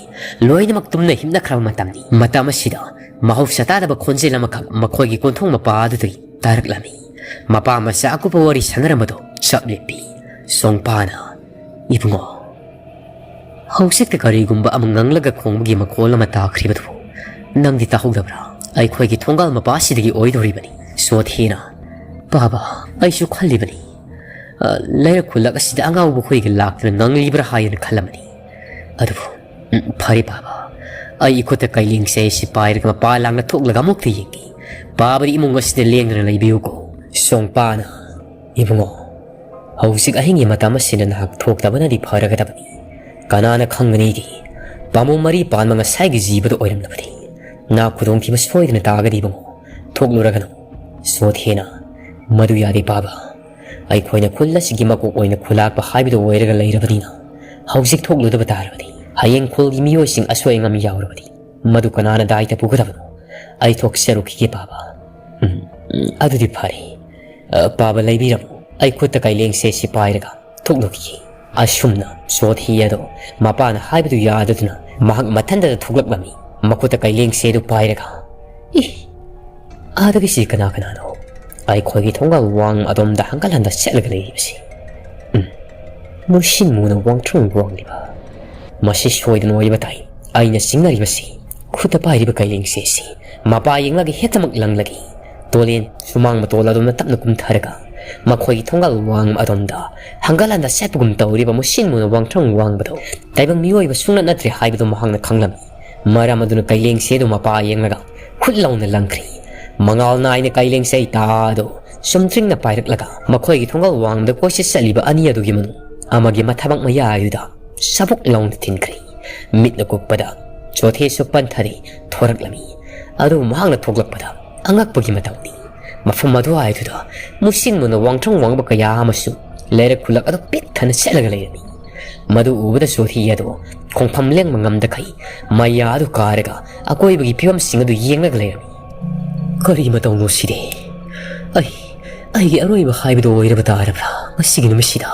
ꯂꯣꯏꯅꯃꯛ ꯇꯨꯝꯅ ꯍꯤꯞꯅꯈ꯭ꯔꯕ ꯃꯇꯝꯅꯤ꯫ ꯃꯇꯝ ꯑꯁꯤꯗ ꯃꯍꯧꯁꯥ ꯇꯥꯗꯕ ꯈꯣꯟꯖꯦꯜ ꯑꯃꯈꯛ ꯃꯈꯣꯏꯒꯤ ꯀꯣꯟꯊꯣꯡ ꯃꯄꯥ ꯑꯗꯨꯗꯒꯤ ꯇꯥꯔꯛꯂꯝꯃꯤ꯫ ꯃꯄꯥ ꯃꯆꯥ ꯑꯀꯨꯞꯄ ꯋꯥꯔꯤ ꯁꯥꯟꯅꯔꯝꯕꯗꯨ ꯆꯞ ꯂꯦꯞꯄꯤ꯫ ꯁꯣꯡꯄꯥꯅ, "ꯏꯕꯨꯡꯉꯣ, ꯍꯧꯖꯤꯛꯇ ꯀꯔꯤꯒꯨꯝꯕ ꯑꯃ ꯉꯪꯂꯒ ꯈꯣꯡꯕꯒꯤ ꯃꯈꯣꯜ ꯑꯃ ꯇꯥꯈ꯭ꯔꯤꯕꯗꯨ ꯅꯪꯗꯤ ꯇꯥꯍꯧꯗꯕ꯭ꯔꯥ? ꯑꯩꯈꯣꯏꯒꯤ ꯊꯣꯡꯒꯥꯜ ꯃꯄꯥ ꯑꯁꯤꯗꯒꯤ ꯑꯣꯏꯗꯧꯔꯤꯕꯅꯤ꯫" ꯆꯣꯊꯦꯅ, "ꯄꯥꯕ, ꯑꯩꯁꯨ ꯈꯜꯂꯤꯕꯅꯤ꯫ ꯑ, ꯂꯩꯔꯛ ꯈꯨꯜꯂꯛ ꯑꯁꯤꯗ ꯑꯉꯥꯎꯕ ꯈꯣꯏꯒ ꯂꯥꯛꯇꯨꯅ ꯉꯥꯡꯂꯤꯕ꯭ꯔꯥ ꯍꯥꯏꯅ ꯈꯜꯂꯝꯕꯅꯤ꯫ ꯑꯗꯨꯕꯨ, ꯎꯝ, ꯐꯔꯦ ꯕꯥꯕꯥ, ꯑꯩ ꯏꯈꯨꯠꯇ ꯀꯥꯏꯂꯦꯡꯁꯦ ꯑꯁꯤ ꯄꯥꯏꯔꯒ ꯃꯄꯥ ꯂꯥꯡꯅ ꯊꯣꯛꯂꯒ ꯑꯃꯨꯛꯇ ꯌꯦꯡꯒꯦ꯫ ꯕꯥꯕꯥꯗꯤ ꯏꯃꯨꯡ ꯑꯁꯤꯗ ꯂꯦꯡꯗꯅ ꯂꯩꯕꯤꯌꯨꯀꯣ꯫ ꯁꯣꯡꯄꯥꯅ, "ꯏꯕꯨꯡꯉꯣ, ꯍꯧꯖꯤꯛ ꯑꯍꯤꯡꯒꯤ ꯃꯇꯝ ꯑꯁꯤꯗ ꯅꯍꯥꯛ ꯊꯣꯛꯇꯕꯅꯗꯤ ꯐꯔꯒꯗꯕꯅꯤ꯫ ꯀꯅꯥꯅ ꯈꯪꯒꯅꯤꯒꯦ, ꯄꯥꯝꯕꯣꯝ ꯃꯔꯤ ꯄꯥꯟꯕ ꯉꯁꯥꯏꯒꯤ ꯖꯤꯕꯗꯨ ꯑꯣꯏꯔꯝꯂꯕꯗꯤ? ꯅꯥ ꯈꯨꯗꯣꯡꯊꯤꯕ ꯁꯣꯏꯗꯅ ꯇꯥꯒꯅꯤ ꯏꯕꯨꯡꯉꯣ꯫ ꯊꯣꯛꯂꯨꯔꯒꯅꯨ꯫" ꯁꯣꯊꯦꯅ, "ꯃꯗꯨ ꯌꯥꯗꯦ ꯕꯥꯕꯥ꯫ ꯑꯩꯈꯣꯏꯅ ꯈꯨꯜ ꯑꯁꯤꯒꯤ ꯃꯀꯣꯛ ꯑꯣꯏꯅ ꯈꯨꯂꯥꯛꯄ ꯍꯥꯏꯕꯗꯨ ꯑꯣꯏꯔꯒ ꯂꯩꯔꯕꯅꯤꯅ, ꯍꯧꯖꯤꯛ ꯊꯣꯛꯂꯨꯗꯕ ꯇꯥꯔꯕꯗꯤ, ꯍꯌꯦꯡ ꯈꯨꯜꯒꯤ ꯃꯤꯑꯣꯏꯁꯤꯡ ꯑꯁꯣꯏ ꯑꯉꯥꯝ ꯌꯥꯎꯔꯕꯗꯤ, ꯃꯗꯨ ꯀꯅꯥꯅ ꯗꯥꯏꯇ ꯄꯨꯒꯗꯕꯅꯣ? ꯑꯩ ꯊꯣꯛꯆꯔꯨꯈꯤꯒꯦ ꯕꯥꯕꯥ꯫" "ꯎꯝ, ꯎꯝ, ꯑꯗꯨꯗꯤ ꯐꯔꯦ꯫ ꯑ, ꯕꯥꯕꯥ ꯂꯩꯕꯤꯔꯝꯃꯨ꯫ ꯑꯩ ꯈꯨꯠꯇ ꯀꯥꯏꯂꯦꯡꯁꯦ ꯑꯁꯤ ꯄꯥꯏꯔꯒ ꯊꯣꯛꯂꯨꯈꯤꯒꯦ꯫" ꯑꯁꯨꯝꯅ ꯁꯣꯊꯤ ꯑꯗꯣ ꯃꯄꯥꯅ ꯍꯥꯏꯕꯗꯨ ꯌꯥꯗꯗꯨꯅ ꯃꯍꯥꯛ ꯃꯊꯟꯇꯗ ꯊꯣꯛꯂꯛꯂꯝꯃꯤ, ꯃꯈꯨꯠꯇ ꯀꯥꯏꯂꯦꯡꯁꯦ ꯑꯗꯨ ꯄꯥꯏꯔꯒ꯫ "ꯏ! ꯑꯥꯗꯒꯤꯁꯤ ꯀꯅꯥ ꯀꯅꯥꯅꯣ ꯑꯩꯈꯣꯏꯒꯤ ꯊꯣꯡꯒꯥꯜ ꯋꯥꯡ ꯑꯗꯣꯝꯗ ꯍꯪꯒꯠ ꯍꯟꯗ ꯆꯠꯂꯒ ꯂꯩꯔꯤꯕꯁꯤ? ꯎꯝ, ꯃꯨꯁꯤꯟ ꯃꯨꯅ ꯋꯥꯡꯊ꯭ꯔꯪ ꯋꯥꯡꯂꯤꯕ꯫ ꯃꯁꯤ ꯁꯣꯏꯗꯅ ꯑꯣꯏꯕ ꯇꯥꯏ꯫ ꯑꯩꯅ ꯆꯤꯡꯅꯔꯤꯕꯁꯤ ꯈꯨꯠꯇ ꯄꯥꯏꯔꯤꯕ ꯀꯥꯏꯂꯦꯡꯁꯦ ꯑꯁꯤ ꯃꯄꯥ ꯌꯦꯡꯂꯒ ꯍꯦꯛꯇꯃꯛ ꯂꯪꯂꯒꯦ꯫" ꯇꯣꯂꯦꯟ ꯁꯨꯃꯥꯡ ꯃꯇꯣꯜ ꯑꯗꯣꯝꯗ ꯇꯞꯅ ꯀꯨꯝꯊꯔꯒ ꯃꯈꯣꯏꯒꯤ ꯊꯣꯡꯒꯥꯜ ꯋꯥꯡꯃ ꯑꯗꯣꯝꯗ ꯍꯪꯒꯠ ꯍꯟꯗ ꯆꯠꯄꯒꯨꯝ ꯇꯧꯔꯤꯕ ꯃꯨꯁꯤꯟ ꯃꯨꯅ ꯋꯥꯡꯊ꯭ꯔꯪ ꯋꯥꯡꯕꯗꯣ ꯇꯥꯏꯕꯪ ꯃꯤꯑꯣꯏꯕ ꯁꯨꯡꯅꯠ ꯅꯠꯇ꯭ꯔꯦ ꯍꯥꯏꯕꯗꯨ ꯃꯍꯥꯛꯅ ꯈꯪꯂꯝꯃꯤ꯫ ꯃꯔꯝ ꯑꯗꯨꯅ ꯀꯥꯏꯂꯦꯡꯁꯦ ꯑꯗꯨ ꯃꯄꯥ ꯌꯦꯡꯂꯒ ꯈꯨꯠ ꯂꯥꯎꯅ ꯂꯪꯈ꯭ꯔꯤ꯫ ꯃꯉꯥꯜ ꯅꯥꯏꯅ ꯀꯥꯏꯂꯦꯡꯁꯦ ꯇꯥꯗꯣ ꯆꯨꯝꯗ꯭ꯔꯤꯡꯅ ꯄꯥꯏꯔꯛꯂꯒ ꯃꯈꯣꯏꯒꯤ ꯊꯣꯡꯒꯥꯜ ꯋꯥꯡꯃꯗ ꯀꯣꯏꯆꯠ ꯆꯠꯂꯤꯕ ꯑꯅꯤ ꯑꯗꯨꯒꯤ ꯃꯅꯨꯡ ꯑꯃꯒꯤ ꯃꯊꯕꯥꯛ ꯃꯌꯥꯏꯗꯨꯗ ꯁꯕꯨꯛ ꯂꯥꯎꯅ ꯊꯤꯟꯈ꯭ꯔꯤ꯫ ꯃꯤꯠꯅ ꯀꯨꯞꯄꯗ ꯆꯣꯊꯦꯁꯨ ꯄꯟꯊꯔꯤ ꯊꯣꯔꯛꯂꯝꯃꯤ꯫ ꯑꯗꯨꯕꯨ ꯃꯍꯥꯛꯅ ꯊꯣꯛꯂꯛꯄꯗ ꯑꯉꯛꯄꯒꯤ ꯃꯇꯧꯅꯤ꯫ ꯃꯐꯝ ꯑꯗꯨꯋꯥꯏꯗꯨꯗ ꯃꯨꯁꯤꯟ ꯃꯨꯅ ꯋꯥꯡꯊ꯭ꯔꯪ ꯋꯥꯡꯕ ꯀꯌꯥ ꯑꯃꯁꯨ ꯂꯩꯔꯛ ꯈꯨꯜꯂꯛ ꯑꯗꯨ ꯄꯤꯛ ꯊꯟꯅ ꯆꯠꯂꯒ ꯂꯩꯔꯝꯃꯤ꯫ ꯃꯗꯨ ꯎꯕꯗ ꯆꯣꯊꯤ ꯑꯗꯨ ꯈꯣꯡꯐꯝ ꯂꯦꯡꯕ ꯉꯝꯗꯈꯩ ꯃꯌꯥ ꯑꯗꯨ ꯀꯥꯔꯒ ꯑꯀꯣꯏꯕꯒꯤ ꯐꯤꯕꯝꯁꯤꯡ ꯑꯗꯨ ꯌꯦꯡꯂꯒ ꯂꯩꯔꯝꯃꯤ꯫ "ꯀꯔꯤ ꯃꯇꯧꯅꯣ ꯁꯤꯗꯤ? ꯑꯩ, ꯑꯩꯒꯤ ꯑꯔꯣꯏꯕ ꯍꯥꯏꯕꯗꯨ ꯑꯣꯏꯔꯕ ꯇꯥꯔꯕ꯭ꯔꯥ ꯉꯁꯤꯒꯤ ꯅꯨꯃꯤꯠꯁꯤꯗ?"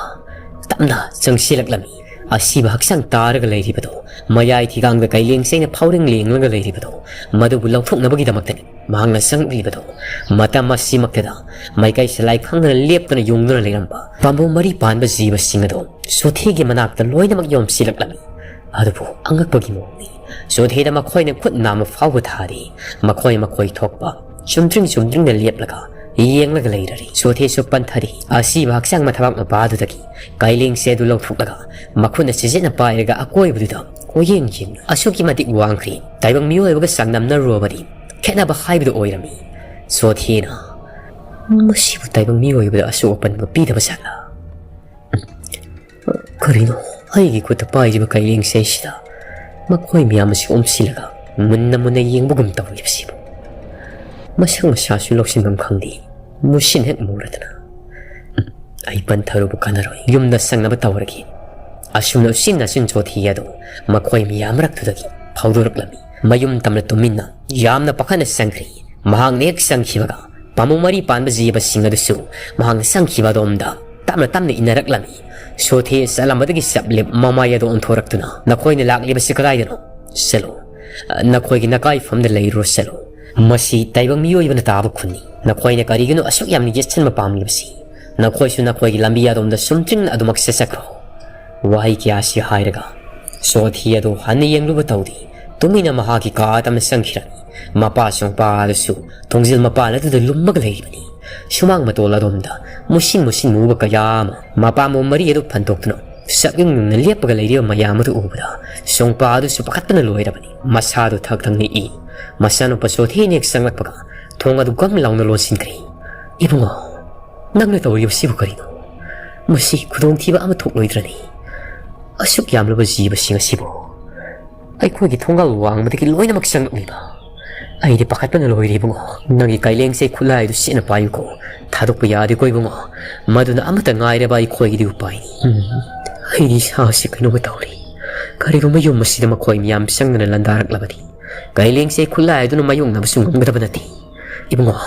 ꯇꯞꯅ ꯆꯪꯁꯤꯜꯂꯛꯂꯝꯃꯤ꯫ ꯑꯁꯤꯕ ꯍꯛꯆꯥꯡ ꯇꯥꯔꯒ ꯂꯩꯔꯤꯕꯗꯣ, ꯃꯌꯥꯏ ꯊꯤꯒꯥꯡꯗ ꯀꯩꯂꯦꯡꯁꯦꯅ ꯐꯥꯎꯔꯦꯡ ꯂꯦꯡꯂꯒ ꯂꯩꯔꯤꯕꯗꯣ, ꯃꯗꯨꯕꯨ ꯂꯧꯊꯣꯛꯅꯕꯒꯤꯗꯃꯛꯇꯅꯤ ꯃꯍꯥꯛꯅ ꯆꯪꯂꯛꯂꯤꯕꯗꯣ꯫ ꯃꯇꯝ ꯑꯁꯤꯃꯛꯇꯗ ꯃꯥꯏꯀꯩ ꯁꯂꯥꯏ ꯈꯪꯗꯅ ꯂꯦꯞꯇꯅ ꯌꯨꯡꯗꯨꯅ ꯂꯩꯔꯝꯕ ꯄꯥꯝꯕꯣꯝ ꯃꯔꯤ ꯄꯥꯟꯕ ꯖꯤꯕꯁꯤꯡ ꯑꯗꯣ ꯁꯣꯊꯤꯒꯤ ꯃꯅꯥꯛꯇ ꯂꯣꯏꯅꯃꯛ ꯌꯣꯝꯁꯤꯜꯂꯛꯂꯝꯃꯤ꯫ ꯑꯗꯨꯕꯨ ꯑꯉꯛꯄꯒꯤ ꯃꯑꯣꯡꯅꯤ꯫ ꯁꯣꯊꯤꯗ ꯃꯈꯣꯏꯅ ꯈꯨꯠ ꯅꯥꯝꯃ ꯐꯥꯎꯕ ꯊꯥꯔꯤ꯫ ꯃꯈꯣꯏ ꯃꯈꯣꯏ ꯊꯣꯛꯄ ꯆꯨꯝꯗ꯭ꯔꯤꯡ ꯆꯨꯝꯗ꯭ꯔꯤꯡꯅ ꯂꯦꯞꯂꯒ ꯌꯦꯡꯂꯒ ꯂꯩꯔꯔꯤ꯫ ꯁꯣꯊꯦꯁꯨ ꯄꯟꯊꯔꯤ꯫ ꯑꯁꯤꯕ ꯍꯛꯆꯥꯡ ꯃꯊꯕꯥꯛ ꯃꯄꯥꯗꯨꯗꯒꯤ ꯀꯥꯏꯂꯦꯡꯁꯦ ꯑꯗꯨ ꯂꯧꯊꯣꯛꯂꯒ ꯃꯈꯨꯠꯅ ꯆꯤꯖꯦꯠꯅ ꯄꯥꯏꯔꯒ ꯑꯀꯣꯏꯕꯗꯨꯗ ꯀꯣꯏꯌꯦꯡ ꯌꯦꯡꯂꯤ꯫ ꯑꯁꯨꯛꯀꯤ ꯃꯇꯤꯛ ꯋꯥꯡꯈ꯭ꯔꯦ꯫ ꯇꯥꯏꯕꯪ ꯃꯤꯑꯣꯏꯕꯒ ꯆꯥꯡꯗꯝꯅꯔꯨꯔꯕꯗꯤ ꯈꯦꯠꯅꯕ ꯍꯥꯏꯕꯗꯨ ꯑꯣꯏꯔꯝꯃꯤ꯫ ꯁꯣꯊꯦꯅ, "ꯃꯁꯤꯕꯨ ꯇꯥꯏꯕꯪ ꯃꯤꯑꯣꯏꯕꯗ ꯑꯁꯣꯛ ꯑꯄꯟꯕ ꯄꯤꯗꯕ ꯖꯥꯠꯂꯥ?" ꯀꯔꯤꯅꯣ ꯑꯩꯒꯤ ꯈꯨꯠꯇ ꯄꯥꯏꯔꯤꯕ ꯀꯥꯏꯂꯦꯡꯁꯦ ꯑꯁꯤꯗ ꯃꯈꯣꯏ ꯃꯌꯥꯝ ꯑꯁꯤ ꯑꯣꯝꯁꯤꯜꯂꯒ ꯃꯨꯟꯅ ꯃꯨꯟꯅ ꯌꯦꯡꯕꯒꯨꯝ ꯇꯧꯔꯤꯕꯁꯤꯕꯨ? ꯃꯁꯛ ꯃꯁꯥꯁꯨ ꯂꯧꯁꯤꯟꯐꯝ ꯈꯪꯗꯦ꯫ ꯃꯨꯁꯤꯟ ꯍꯦꯛ ꯃꯨꯔꯗꯅ꯫ ꯑꯩ ꯄꯟꯊꯔꯨꯕ ꯀꯥꯟꯅꯔꯣꯏ꯫ ꯌꯨꯝꯗ ꯆꯪꯅꯕ ꯇꯧꯔꯒꯦ꯫ ꯑꯁꯨꯝꯅ ꯎꯆꯤꯟ ꯅꯥꯆꯤꯟ ꯆꯣꯊꯤ ꯑꯗꯨ ꯃꯈꯣꯏ ꯃꯌꯥꯝ ꯃꯔꯛꯇꯨꯗꯒꯤ ꯐꯥꯎꯗꯣꯔꯛꯂꯝꯃꯤ꯫ ꯃꯌꯨꯝ ꯇꯝꯅ ꯇꯨꯃꯤꯟꯅ ꯌꯥꯝꯅ ꯄꯥꯈꯠꯅ ꯆꯪꯈ꯭ꯔꯤ꯫ ꯃꯍꯥꯛꯅ ꯍꯦꯛ ꯆꯪꯈꯤꯕꯒ ꯄꯥꯝꯕꯣꯝ ꯃꯔꯤ ꯄꯥꯟꯕ ꯖꯤꯕꯁꯤꯡ ꯑꯗꯨꯁꯨ ꯃꯍꯥꯛꯅ ꯆꯪꯈꯤꯕ ꯑꯗꯣꯝꯗ ꯇꯞꯅ ꯇꯞꯅ ꯏꯟꯅꯔꯛꯂꯝꯃꯤ꯫ ꯁꯣꯊꯦ ꯆꯠꯂꯝꯕꯗꯒꯤ ꯆꯞꯂꯦꯞ ꯃꯃꯥꯏ ꯑꯗꯨ ꯑꯣꯟꯊꯣꯔꯛꯇꯨꯅ, "ꯅꯈꯣꯏꯅ ꯂꯥꯛꯂꯤꯕꯁꯤ ꯀꯗꯥꯏꯗꯅꯣ? ꯆꯠꯂꯨ꯫ ꯅꯈꯣꯏꯒꯤ ꯅꯀꯥꯏꯐꯝꯗ ꯂꯩꯔꯨꯔꯣ, ꯆꯠꯂꯨ꯫ ꯃꯁꯤ ꯇꯥꯏꯕꯪ ꯃꯤꯑꯣꯏꯕꯅ ꯇꯥꯕ ꯈꯨꯟꯅꯤ꯫ ꯅꯈꯣꯏꯅ ꯀꯔꯤꯒꯤꯅꯣ ꯑꯁꯨꯛ ꯌꯥꯝꯅ ꯌꯦꯠꯁꯤꯟꯕ ꯄꯥꯝꯂꯤꯕꯁꯤ? ꯅꯈꯣꯏꯁꯨ ꯅꯈꯣꯏꯒꯤ ꯂꯝꯕꯤ ꯑꯗꯣꯝꯗ ꯁꯨꯝꯇ꯭ꯔꯤꯡꯅ ꯑꯗꯨꯃꯛ ꯆꯠꯆꯈ꯭ꯔꯣ꯫" ꯋꯥꯍꯩ ꯀꯌꯥꯁꯤ ꯍꯥꯏꯔꯒ ꯁꯣꯊꯤ ꯑꯗꯨ ꯍꯟꯅ ꯌꯦꯡꯂꯨꯕ ꯇꯧꯗꯦ꯫ ꯇꯨꯃꯤꯟꯅ ꯃꯍꯥꯛꯀꯤ ꯀꯥ ꯇꯝꯅ ꯆꯪꯈꯤꯔꯝꯃꯤ꯫ ꯃꯄꯥ ꯁꯣꯡꯄꯥ ꯑꯗꯨꯁꯨ ꯊꯣꯡꯖꯤꯜ ꯃꯄꯥꯟ ꯑꯗꯨꯗ ꯂꯨꯝꯃꯒ ꯂꯩꯔꯤꯕꯅꯤ꯫ ꯁꯨꯃꯥꯡ ꯃꯇꯣꯜ ꯑꯗꯣꯝꯗ ꯃꯨꯁꯤꯟ ꯃꯨꯁꯤꯟ ꯃꯨꯕ ꯀꯌꯥ ꯑꯃ ꯃꯄꯥꯝꯕꯣꯝ ꯃꯔꯤ ꯑꯗꯨ ꯐꯟꯗꯣꯛꯇꯨꯅ ꯁꯛꯌꯨꯡ ꯌꯨꯡꯅ ꯂꯦꯞꯄꯒ ꯂꯩꯔꯤꯕ ꯃꯌꯥꯝ ꯑꯗꯨ ꯎꯕꯗ ꯁꯣꯡꯄꯥ ꯑꯗꯨꯁꯨ ꯄꯥꯈꯠꯄꯅ ꯂꯣꯏꯔꯕꯅꯤ꯫ ꯃꯁꯥꯗꯨ ꯊꯛ ꯊꯛ ꯅꯤꯛꯏ꯫ ꯃꯆꯥꯅꯨꯄꯥ ꯁꯣꯊꯦꯅ ꯍꯦꯛ ꯆꯪꯂꯛꯄꯒ ꯊꯣꯡ ꯑꯗꯨ ꯒꯝ ꯂꯥꯎꯅ ꯂꯣꯟꯁꯤꯟꯈ꯭ꯔꯦ꯫ "ꯏꯕꯨꯡꯉꯣ, ꯅꯪꯅ ꯇꯧꯔꯤꯕꯁꯤꯕꯨ ꯀꯔꯤꯅꯣ? ꯃꯁꯤ ꯈꯨꯗꯣꯡꯊꯤꯕ ꯑꯃ ꯊꯣꯛꯂꯣꯏꯗ꯭ꯔꯅꯤ? ꯑꯁꯨꯛ ꯌꯥꯝꯂꯕ ꯖꯤꯕꯁꯤꯡ ꯑꯁꯤꯕꯨ ꯑꯩꯈꯣꯏꯒꯤ ꯊꯣꯡꯒꯥꯜ ꯋꯥꯡꯃꯗꯒꯤ ꯂꯣꯏꯅꯃꯛ ꯆꯪꯂꯛꯂꯤꯕ꯫ ꯑꯩꯗꯤ ꯄꯥꯈꯠꯄꯅ ꯂꯣꯏꯔꯦ ꯏꯕꯨꯡꯉꯣ꯫ ꯅꯪꯒꯤ ꯀꯥꯏꯂꯦꯡꯁꯦ ꯈꯨꯠꯂꯥꯏꯗꯨ ꯆꯦꯠꯅ ꯄꯥꯏꯌꯨꯀꯣ꯫ ꯊꯥꯗꯣꯛꯄ ꯌꯥꯗꯦꯀꯣ ꯏꯕꯨꯡꯉꯣ꯫ ꯃꯗꯨꯅ ꯑꯃꯠꯇ ꯉꯥꯏꯔꯕ ꯑꯩꯈꯣꯏꯒꯤꯗꯤ ꯎꯄꯥꯏꯅꯤ꯫ ꯎꯝ, ꯑꯩꯗꯤ ꯏꯁꯥꯁꯤ ꯀꯩꯅꯣꯝꯃ ꯇꯧꯔꯤ꯫ ꯀꯔꯤꯒꯨꯝꯕ ꯌꯨꯝ ꯑꯁꯤꯗ ꯃꯈꯣꯏ ꯃꯤꯌꯥꯝ ꯆꯪꯗꯅ ꯂꯥꯟꯗꯥꯔꯛꯂꯕꯗꯤ ꯀꯥꯏꯂꯦꯡꯁꯦ ꯈꯨꯠꯂꯥꯏ ꯑꯗꯨꯅ ꯃꯥꯌꯣꯛꯅꯕꯁꯨ ꯉꯝꯒꯗꯕ ꯅꯠꯇꯦ꯫ ꯏꯕꯨꯡꯉꯣ,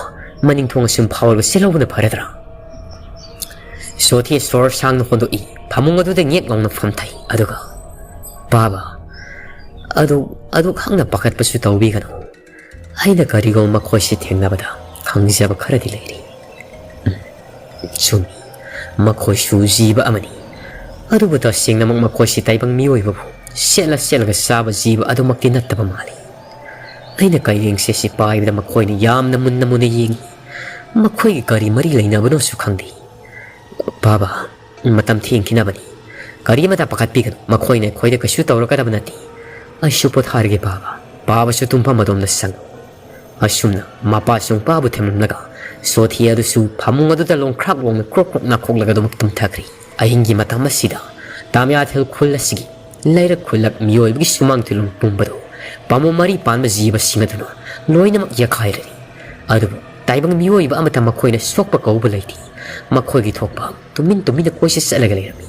ꯃꯅꯤꯡ ꯊꯣꯡ ꯑꯁꯨꯝ ꯐꯥꯎꯔꯒ ꯆꯦꯜꯍꯧꯕꯅ ꯐꯔꯗ꯭ꯔꯥ?" ꯁꯣꯊꯤ ꯁꯣꯔ ꯁꯥꯡꯅ ꯍꯣꯟꯗꯣꯛꯏ꯫ ꯐꯃꯨꯡ ꯑꯗꯨꯗ ꯉꯦꯛ ꯂꯥꯎꯅ ꯐꯝꯊꯩ꯫ ꯑꯗꯨꯒ, "ꯕꯥꯕꯥ, ꯑꯗꯨ, ꯑꯗꯨꯛ ꯍꯛꯅ ꯄꯥꯈꯠꯄꯁꯨ ꯇꯧꯕꯤꯒꯅꯨ꯫ ꯑꯩꯅ ꯀꯔꯤꯒꯨꯝꯕ ꯃꯈꯣꯏꯁꯤ ꯊꯦꯡꯅꯕꯗ ꯈꯪꯖꯕ ꯈꯔꯗꯤ ꯂꯩꯔꯤ꯫ ꯎꯝ, ꯆꯨꯝꯃꯤ, ꯃꯈꯣꯏꯁꯨ ꯖꯤꯕ ꯑꯃꯅꯤ꯫ ꯑꯗꯨꯕꯨ ꯇꯁꯦꯡꯅꯃꯛ ꯃꯈꯣꯏꯁꯤ ꯇꯥꯏꯕꯪ ꯃꯤꯑꯣꯏꯕꯕꯨ ꯁꯦꯠꯂ ꯁꯦꯠꯂꯒ ꯆꯥꯕ ꯖꯤꯕ ꯑꯗꯨꯃꯛꯇꯤ ꯅꯠꯇꯕ ꯃꯥꯜꯂꯤ꯫" ꯑꯩꯅ ꯀꯥꯏꯂꯦꯡꯁꯦ ꯑꯁꯤ ꯄꯥꯏꯕꯗ ꯃꯈꯣꯏꯅ ꯌꯥꯝꯅ ꯃꯨꯟꯅ ꯃꯨꯟꯅ ꯌꯦꯡꯏ꯫ ꯃꯈꯣꯏꯒꯤ ꯀꯔꯤ ꯃꯔꯤ ꯂꯩꯅꯕꯅꯣꯁꯨ ꯈꯪꯗꯦ꯫ "ꯕꯥꯕꯥ, ꯃꯇꯝ ꯊꯦꯡꯈꯤꯅꯕꯅꯤ꯫ ꯀꯔꯤ ꯑꯃꯇ ꯄꯥꯈꯠꯄꯤꯒꯅꯨ, ꯃꯈꯣꯏꯅ ꯑꯩꯈꯣꯏꯗ ꯀꯩꯁꯨ ꯇꯧꯔꯛꯀꯗꯕ ꯅꯠꯇꯦ꯫ ꯑꯩꯁꯨ ꯄꯣꯊꯥꯔꯒꯦ ꯕꯥꯕꯥ꯫ ꯕꯥꯕꯥꯁꯨ ꯇꯨꯝꯐꯝ ꯑꯗꯣꯝꯗ ꯆꯪꯉꯨ"꯫ ꯑꯁꯨꯝꯅ ꯃꯄꯥꯁꯨ ꯃꯄꯥꯕꯨ ꯊꯦꯝꯂꯝꯂꯒ ꯁꯣꯊꯤ ꯑꯗꯨꯁꯨ ꯐꯃꯨꯡ ꯑꯗꯨꯗ ꯂꯣꯡꯈ꯭ꯔꯥꯛ ꯂꯣꯡꯅ ꯀ꯭ꯔꯣꯛ ꯀ꯭ꯔꯣꯛ ꯅꯥꯈꯣꯛꯂꯒ ꯑꯗꯨꯃꯛ ꯇꯨꯝꯊꯈ꯭ꯔꯦ꯫ ꯑꯍꯤꯡꯒꯤ ꯃꯇꯝ ꯑꯁꯤꯗ ꯇꯥꯃꯤꯌꯥꯊꯦꯜ ꯈꯨꯜ ꯑꯁꯤꯒꯤ ꯂꯩꯔꯛ ꯈꯨꯜꯂꯛ ꯃꯤꯑꯣꯏꯕꯒꯤ ꯁꯨꯃꯥꯡ ꯇꯨꯂꯨꯝ ꯄꯨꯝꯕꯗꯨ ꯄꯥꯝꯕꯣꯝ ꯃꯔꯤ ꯄꯥꯟꯕ ꯖꯤꯕꯁꯤꯡ ꯑꯗꯨꯅ ꯂꯣꯏꯅꯃꯛ ꯌꯥꯈꯥꯏꯔꯔꯤ꯫ ꯑꯗꯨꯕꯨ ꯇꯥꯏꯕꯪ ꯃꯤꯑꯣꯏꯕ ꯑꯃꯠꯇ ꯃꯈꯣꯏꯅ ꯁꯣꯛꯄ ꯀꯧꯕ ꯂꯩꯇꯦ꯫ ꯃꯈꯣꯏꯒꯤ ꯊꯣꯛꯄ ꯇꯨꯃꯤꯟ ꯇꯨꯃꯤꯟꯅ ꯀꯣꯏꯆꯠ ꯆꯠꯂꯒ ꯂꯩꯔꯝꯃꯤ꯫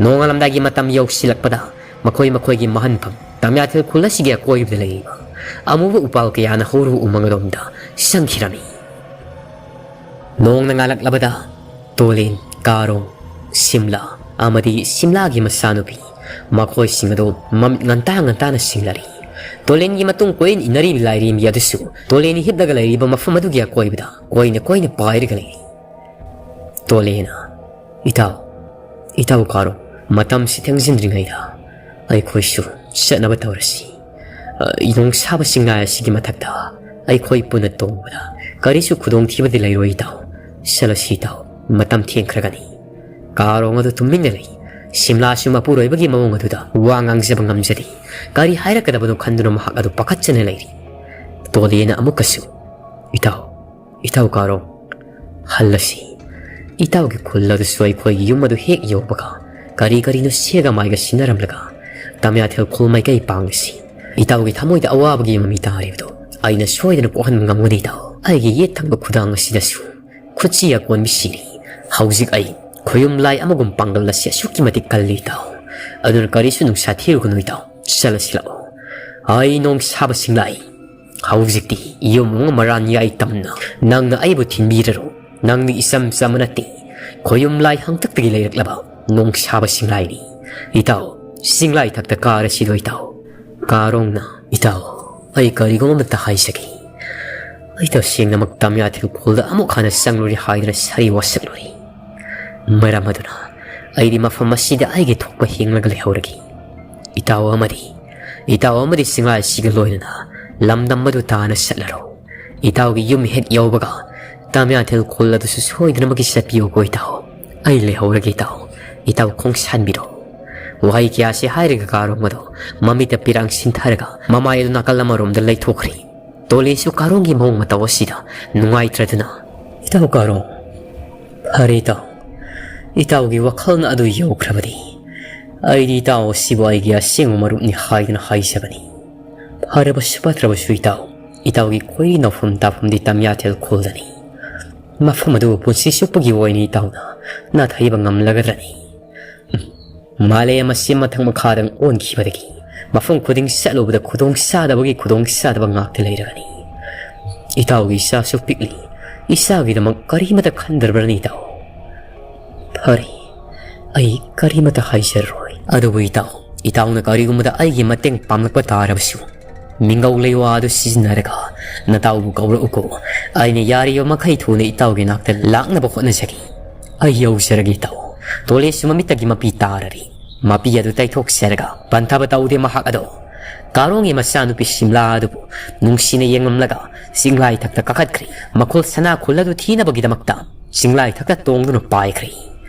ꯅꯣꯡꯉꯥꯜꯂꯝꯗꯥꯏꯒꯤ ꯃꯇꯝ ꯌꯧꯁꯤꯜꯂꯛꯄꯗ ꯃꯈꯣꯏ ꯃꯈꯣꯏꯒꯤ ꯃꯍꯟꯐꯝ ꯇꯥꯃꯤꯌꯥꯊꯦꯜ ꯈꯨꯜ ꯑꯁꯤꯒꯤ ꯑꯀꯣꯏꯕꯗ ꯂꯩꯔꯤꯕ ꯑꯃꯨꯕ ꯎꯄꯥꯜ ꯀꯌꯥꯅ ꯍꯧꯔꯨꯕ ꯎꯃꯪ ꯑꯗꯣꯝꯗ ꯆꯪꯈꯤꯔꯝꯃꯤ꯫ ꯅꯣꯡꯅ ꯉꯥꯜꯂꯛꯂꯕꯗ ꯇꯣꯂꯦꯟ, ꯀꯥꯔꯣꯡ, ꯁꯤꯝꯂꯥ ꯑꯃꯗꯤ ꯁꯤꯝꯂꯥꯒꯤ ꯃꯆꯥꯅꯨꯄꯤ, ꯃꯈꯣꯏꯁꯤꯡ ꯑꯗꯨ ꯃꯃꯤꯠ ꯉꯟꯇꯥ ꯉꯟꯇꯥꯅ ꯁꯤꯡꯂꯔꯤ꯫ ꯇꯣꯂꯦꯟꯒꯤ ꯃꯇꯨꯡ ꯀꯣꯏꯏꯟ ꯏꯟꯅꯔꯤꯕ ꯂꯥꯏꯔꯦꯝꯕꯤ ꯑꯗꯨꯁꯨ ꯇꯣꯂꯦꯟ ꯍꯤꯞꯂꯒ ꯂꯩꯔꯤꯕ ꯃꯐꯝ ꯑꯗꯨꯒꯤ ꯑꯀꯣꯏꯕꯗ ꯀꯣꯏꯅ ꯀꯣꯏꯅ ꯄꯥꯏꯔꯒ ꯂꯩꯔꯤ꯫ ꯇꯣꯂꯦꯅ, "ꯏꯇꯥꯎ, ꯏꯇꯥꯎ ꯀꯥꯔꯣ, ꯃꯇꯝꯁꯤ ꯊꯦꯡꯖꯤꯟꯗ꯭ꯔꯤꯉꯩꯗ ꯑꯩꯈꯣꯏꯁꯨ ꯆꯠꯅꯕ ꯇꯧꯔꯁꯤ꯫ ꯑ, ꯅꯣꯡꯁꯥꯕ ꯆꯤꯡꯂꯥꯏ ꯑꯁꯤꯒꯤ ꯃꯊꯛꯇ ꯑꯩꯈꯣꯏ ꯄꯨꯟꯅ ꯇꯣꯡꯕꯗ ꯀꯔꯤꯁꯨ ꯈꯨꯗꯣꯡꯊꯤꯕꯗꯤ ꯂꯩꯔꯣꯏ ꯏꯇꯥꯎ꯫ ꯆꯠꯂꯁꯤ ꯏꯇꯥꯎ, ꯃꯇꯝ ꯊꯦꯡꯈ꯭ꯔꯒꯅꯤ"꯫ ꯀꯥꯔꯣꯡ ꯑꯗꯨ ꯇꯨꯃꯤꯟꯅ ꯂꯩ꯫ ꯁꯤꯝꯂꯥꯁꯨ ꯃꯄꯨꯔꯣꯏꯕꯒꯤ ꯃꯑꯣꯡ ꯑꯗꯨꯗ ꯋꯥ ꯉꯥꯡꯖꯕ ꯉꯝꯖꯗꯦ꯫ ꯀꯔꯤ ꯍꯥꯏꯔꯛꯀꯗꯕꯅꯣ ꯈꯟꯗꯨꯅ ꯃꯍꯥꯛ ꯑꯗꯨ ꯄꯥꯈꯠꯆꯅ ꯂꯩꯔꯤ꯫ ꯇꯣꯂꯦꯅ ꯑꯃꯨꯛꯀꯁꯨ, "ꯏꯇꯥꯎ, ꯏꯇꯥꯎ ꯀꯥꯔꯣ, ꯍꯜꯂꯁꯤ꯫ ꯏꯇꯥꯎꯒꯤ ꯈꯨꯜ ꯑꯗꯨꯁꯨ ꯑꯩꯈꯣꯏꯒꯤ ꯌꯨꯝ ꯑꯗꯨ ꯍꯦꯛ ꯌꯧꯕꯒ ꯀꯔꯤ ꯀꯔꯤꯅꯣ ꯁꯦꯒ ꯃꯥꯏꯒ ꯁꯤꯟꯅꯔꯝꯂꯒ ꯇꯥꯃꯤꯌꯥꯊꯦꯜ ꯈꯨꯜ ꯃꯥꯏꯀꯩ ꯄꯥꯡꯂꯁꯤ꯫ ꯏꯇꯥꯎꯒꯤ ꯊꯃꯣꯏꯗ ꯑꯋꯥꯕꯒꯤ ꯃꯃꯤ ꯇꯥꯔꯤꯕꯗꯨ ꯑꯩꯅ ꯁꯣꯏꯗꯅ ꯀꯣꯛꯍꯟꯕ ꯉꯝꯒꯅꯤ ꯏꯇꯥꯎ꯫ ꯑꯩꯒꯤ ꯌꯦꯠ ꯊꯪꯕ ꯈꯨꯗꯥꯡ ꯑꯁꯤꯗꯁꯨ ꯈꯨꯠꯁꯤ ꯑꯀꯣꯟꯕꯤ ꯁꯤꯔꯤ꯫ ꯍꯧꯖꯤꯛ ꯑꯩ ꯈꯣꯌꯨꯝ ꯂꯥꯏ ꯑꯃꯒꯨꯝ ꯄꯥꯡꯒꯜ ꯑꯁꯤ ꯑꯁꯨꯛꯀꯤ ꯃꯇꯤꯛ ꯀꯜꯂꯤ ꯏꯇꯥꯎ꯫ ꯑꯗꯨꯅ ꯀꯔꯤꯁꯨ ꯅꯨꯡꯁꯥ ꯊꯤꯔꯨꯒꯅꯨ ꯏꯇꯥꯎ, ꯆꯠꯂꯁꯤ ꯂꯥꯛꯑꯣ"꯫ ꯑꯩ ꯅꯣꯡꯁꯥꯕ ꯁꯤꯡꯂꯥꯏ, ꯍꯧꯖꯤꯛꯇꯤ ꯌꯨꯝ ꯑꯃ ꯃꯔꯥꯟ ꯌꯥꯏ ꯇꯝꯅ ꯅꯪꯅ ꯑꯩꯕꯨ ꯊꯤꯟꯕꯤꯔꯔꯣ꯫ ꯅꯪꯗꯤ ꯏꯆꯝ ꯆꯝꯕ ꯅꯠꯇꯦ, ꯈꯣꯌꯨꯝ ꯂꯥꯏ ꯍꯪꯇꯛꯇꯒꯤ ꯂꯩꯔꯛꯂꯕ ꯅꯣꯡꯁꯥꯕ ꯁꯤꯡꯂꯥꯏꯅꯤ꯫ ꯏꯇꯥꯎ, ꯁꯤꯡꯂꯥꯏ ꯊꯛꯇ ꯀꯥꯔꯁꯤꯗꯣ ꯏꯇꯥꯎ꯫ ꯀꯥꯔꯣꯡꯅ, "ꯏꯇꯥꯎ, ꯑꯩ ꯀꯔꯤꯒꯨꯝꯕ ꯑꯃꯇ ꯍꯥꯏꯖꯒꯦ꯫ ꯑꯩ ꯇꯁꯦꯡꯅꯃꯛ ꯇꯥꯃꯤꯌꯥꯊꯦꯜ ꯈꯨꯜꯗ ꯑꯃꯨꯛ ꯍꯟꯅ ꯆꯪꯂꯨꯔꯦ ꯍꯥꯏꯗꯨꯅ ꯁꯥꯔꯤ ꯋꯥꯁꯛꯂꯨꯔꯦ꯫ ꯃꯔꯝ ꯑꯗꯨꯅ ꯑꯩꯗꯤ ꯃꯐꯝ ꯑꯁꯤꯗ ꯑꯩꯒꯤ ꯊꯣꯛꯄ ꯍꯤꯡꯂꯒ ꯂꯩꯍꯧꯔꯒꯦ꯫ ꯏꯇꯥꯎ ꯑꯃꯗꯤ, ꯏꯇꯥꯎ ꯑꯃꯗꯤ ꯁꯤꯡꯂꯥꯏꯁꯤꯒ ꯂꯣꯏꯅꯅ ꯂꯝꯗꯝ ꯑꯗꯨ ꯇꯥꯅ ꯆꯠꯂꯔꯣ꯫ ꯏꯇꯥꯎꯒꯤ ꯌꯨꯝ ꯍꯦꯛ ꯌꯧꯕꯒ ꯇꯥꯃꯤꯌꯥꯊꯦꯜ ꯈꯨꯜ ꯑꯗꯨꯁꯨ ꯁꯣꯏꯗꯅꯃꯛꯀꯤ ꯆꯠꯄꯤꯌꯨꯀꯣ ꯏꯇꯥꯎ꯫ ꯑꯩ ꯂꯩꯍꯧꯔꯒꯦ ꯏꯇꯥꯎ꯫ ꯏꯇꯥꯎ ꯈꯣꯡꯁꯥꯟꯕꯤꯔꯣ꯫ ꯋꯥꯍꯩ ꯀꯌꯥꯁꯤ ꯍꯥꯏꯔꯒ ꯀꯥꯔꯣꯡ ꯑꯗꯣ ꯃꯃꯤꯠꯇ ꯄꯤꯔꯥꯡ ꯁꯤꯟꯊꯔꯒ ꯃꯃꯥꯏ ꯑꯗꯨ ꯅꯥꯀꯜ ꯑꯃꯔꯣꯝꯗ ꯂꯩꯊꯣꯛꯈ꯭ꯔꯦ꯫ ꯇꯣꯂꯦꯁꯨ ꯀꯥꯔꯣꯡꯒꯤ ꯃꯑꯣꯡ ꯃꯇꯧ ꯑꯁꯤꯗ ꯅꯨꯡꯉꯥꯏꯇ꯭ꯔꯗꯨꯅ, "ꯏꯇꯥꯎ ꯀꯥꯔꯣꯡ, ꯐꯔꯦ ꯏꯇꯥꯎ, ꯏꯇꯥꯎꯒꯤ ꯋꯥꯈꯜꯅ ꯑꯗꯨ ꯌꯧꯈ꯭ꯔꯕꯗꯤ ꯑꯩꯗꯤ ꯏꯇꯥꯎ ꯑꯁꯤꯕꯨ ꯑꯩꯒꯤ ꯑꯁꯦꯡꯕ ꯃꯔꯨꯞꯅꯤ ꯍꯥꯏꯗꯨꯅ ꯍꯥꯏꯖꯕꯅꯤ꯫ ꯐꯔꯕꯁꯨ ꯐꯠꯇ꯭ꯔꯕꯁꯨ ꯏꯇꯥꯎ, ꯏꯇꯥꯎꯒꯤ ꯈ꯭ꯋꯥꯏ ꯅꯧꯐꯝ ꯇꯥꯐꯝꯗꯤ ꯇꯥꯃꯤꯌꯥꯊꯦꯜ ꯈꯨꯜꯗꯅꯤ꯫ ꯃꯐꯝ ꯑꯗꯨ ꯄꯨꯟꯁꯤ ꯆꯨꯞꯄꯒꯤ ꯑꯣꯏꯅ ꯏꯇꯥꯎꯅ ꯅꯥꯊꯩꯕ ꯉꯝꯂꯒꯗ꯭ꯔꯅꯤ?" ꯃꯥꯂꯦꯝ ꯑꯁꯤ ꯃꯊꯪ ꯃꯈꯥꯗꯪ ꯑꯣꯟꯈꯤꯕꯗꯒꯤ ꯃꯐꯝ ꯈꯨꯗꯤꯡ ꯆꯠꯂꯨꯕꯗ ꯈꯨꯗꯣꯡ ꯆꯥꯗꯕꯒꯤ ꯈꯨꯗꯣꯡ ꯆꯥꯗꯕ ꯉꯥꯛꯇ ꯂꯩꯔꯒꯅꯤ꯫ ꯏꯇꯥꯎꯒꯤ ꯏꯆꯥꯁꯨ ꯄꯤꯛꯂꯤ, ꯏꯆꯥꯒꯤꯗꯃꯛ ꯀꯔꯤꯃꯇ ꯈꯟꯗ꯭ꯔꯕ꯭ꯔꯅꯤ ꯏꯇꯥꯎ? ꯐꯔꯦ, ꯑꯩ ꯀꯔꯤꯃꯇ ꯍꯥꯏꯖꯔꯔꯣꯏ꯫ ꯑꯗꯨꯕꯨ ꯏꯇꯥꯎ, ꯏꯇꯥꯎꯅ ꯀꯔꯤꯒꯨꯝꯕꯗ ꯑꯩꯒꯤ ꯃꯇꯦꯡ ꯄꯥꯡꯂꯛꯄ ꯇꯥꯔꯕꯁꯨ, ꯃꯤꯡꯒꯧ ꯂꯩꯋꯥ ꯑꯗꯨ ꯁꯤꯖꯤꯟꯅꯔꯒ ꯅꯇꯥꯎꯕꯨ ꯀꯧꯔꯛꯎꯀꯣ꯫ ꯑꯩꯅ ꯌꯥꯔꯤꯕ ꯃꯈꯩ ꯊꯨꯅ ꯏꯇꯥꯎꯒꯤ ꯅꯥꯛꯇ ꯂꯥꯛꯅꯕ ꯍꯣꯠꯅꯖꯒꯦ꯫ ꯑꯩ ꯌꯧꯖꯔꯒꯦ ꯏꯇꯥꯎ꯫ ꯇꯣꯂꯦꯁꯨ ꯃꯃꯤꯠꯇꯒꯤ ꯃꯄꯤ ꯇꯥꯔꯔꯤ꯫ ꯃꯄꯤ ꯑꯗꯨ ꯇꯩꯊꯣꯛꯆꯔꯒ ꯄꯟꯊꯕ ꯇꯧꯗꯦ ꯃꯍꯥꯛ ꯑꯗꯣ ꯀꯥꯔꯣꯡꯒꯤ ꯃꯆꯥꯅꯨꯄꯤ ꯁꯤꯝꯂꯥ ꯑꯗꯨꯕꯨ ꯅꯨꯡꯁꯤꯅ ꯌꯦꯡꯂꯝꯂꯒ ꯆꯤꯡꯂꯥꯏ ꯊꯛꯇ ꯀꯥꯈꯠꯈ꯭ꯔꯦ꯫ ꯃꯈꯨꯜ ꯁꯅꯥ ꯈꯨꯜ ꯑꯗꯨ ꯊꯤꯅꯕꯒꯤꯗꯃꯛꯇ ꯆꯤꯡꯂꯥꯏ ꯊꯛꯇ ꯇꯣꯡꯗꯨꯅ ꯄꯥꯏꯈ꯭ꯔꯦ꯫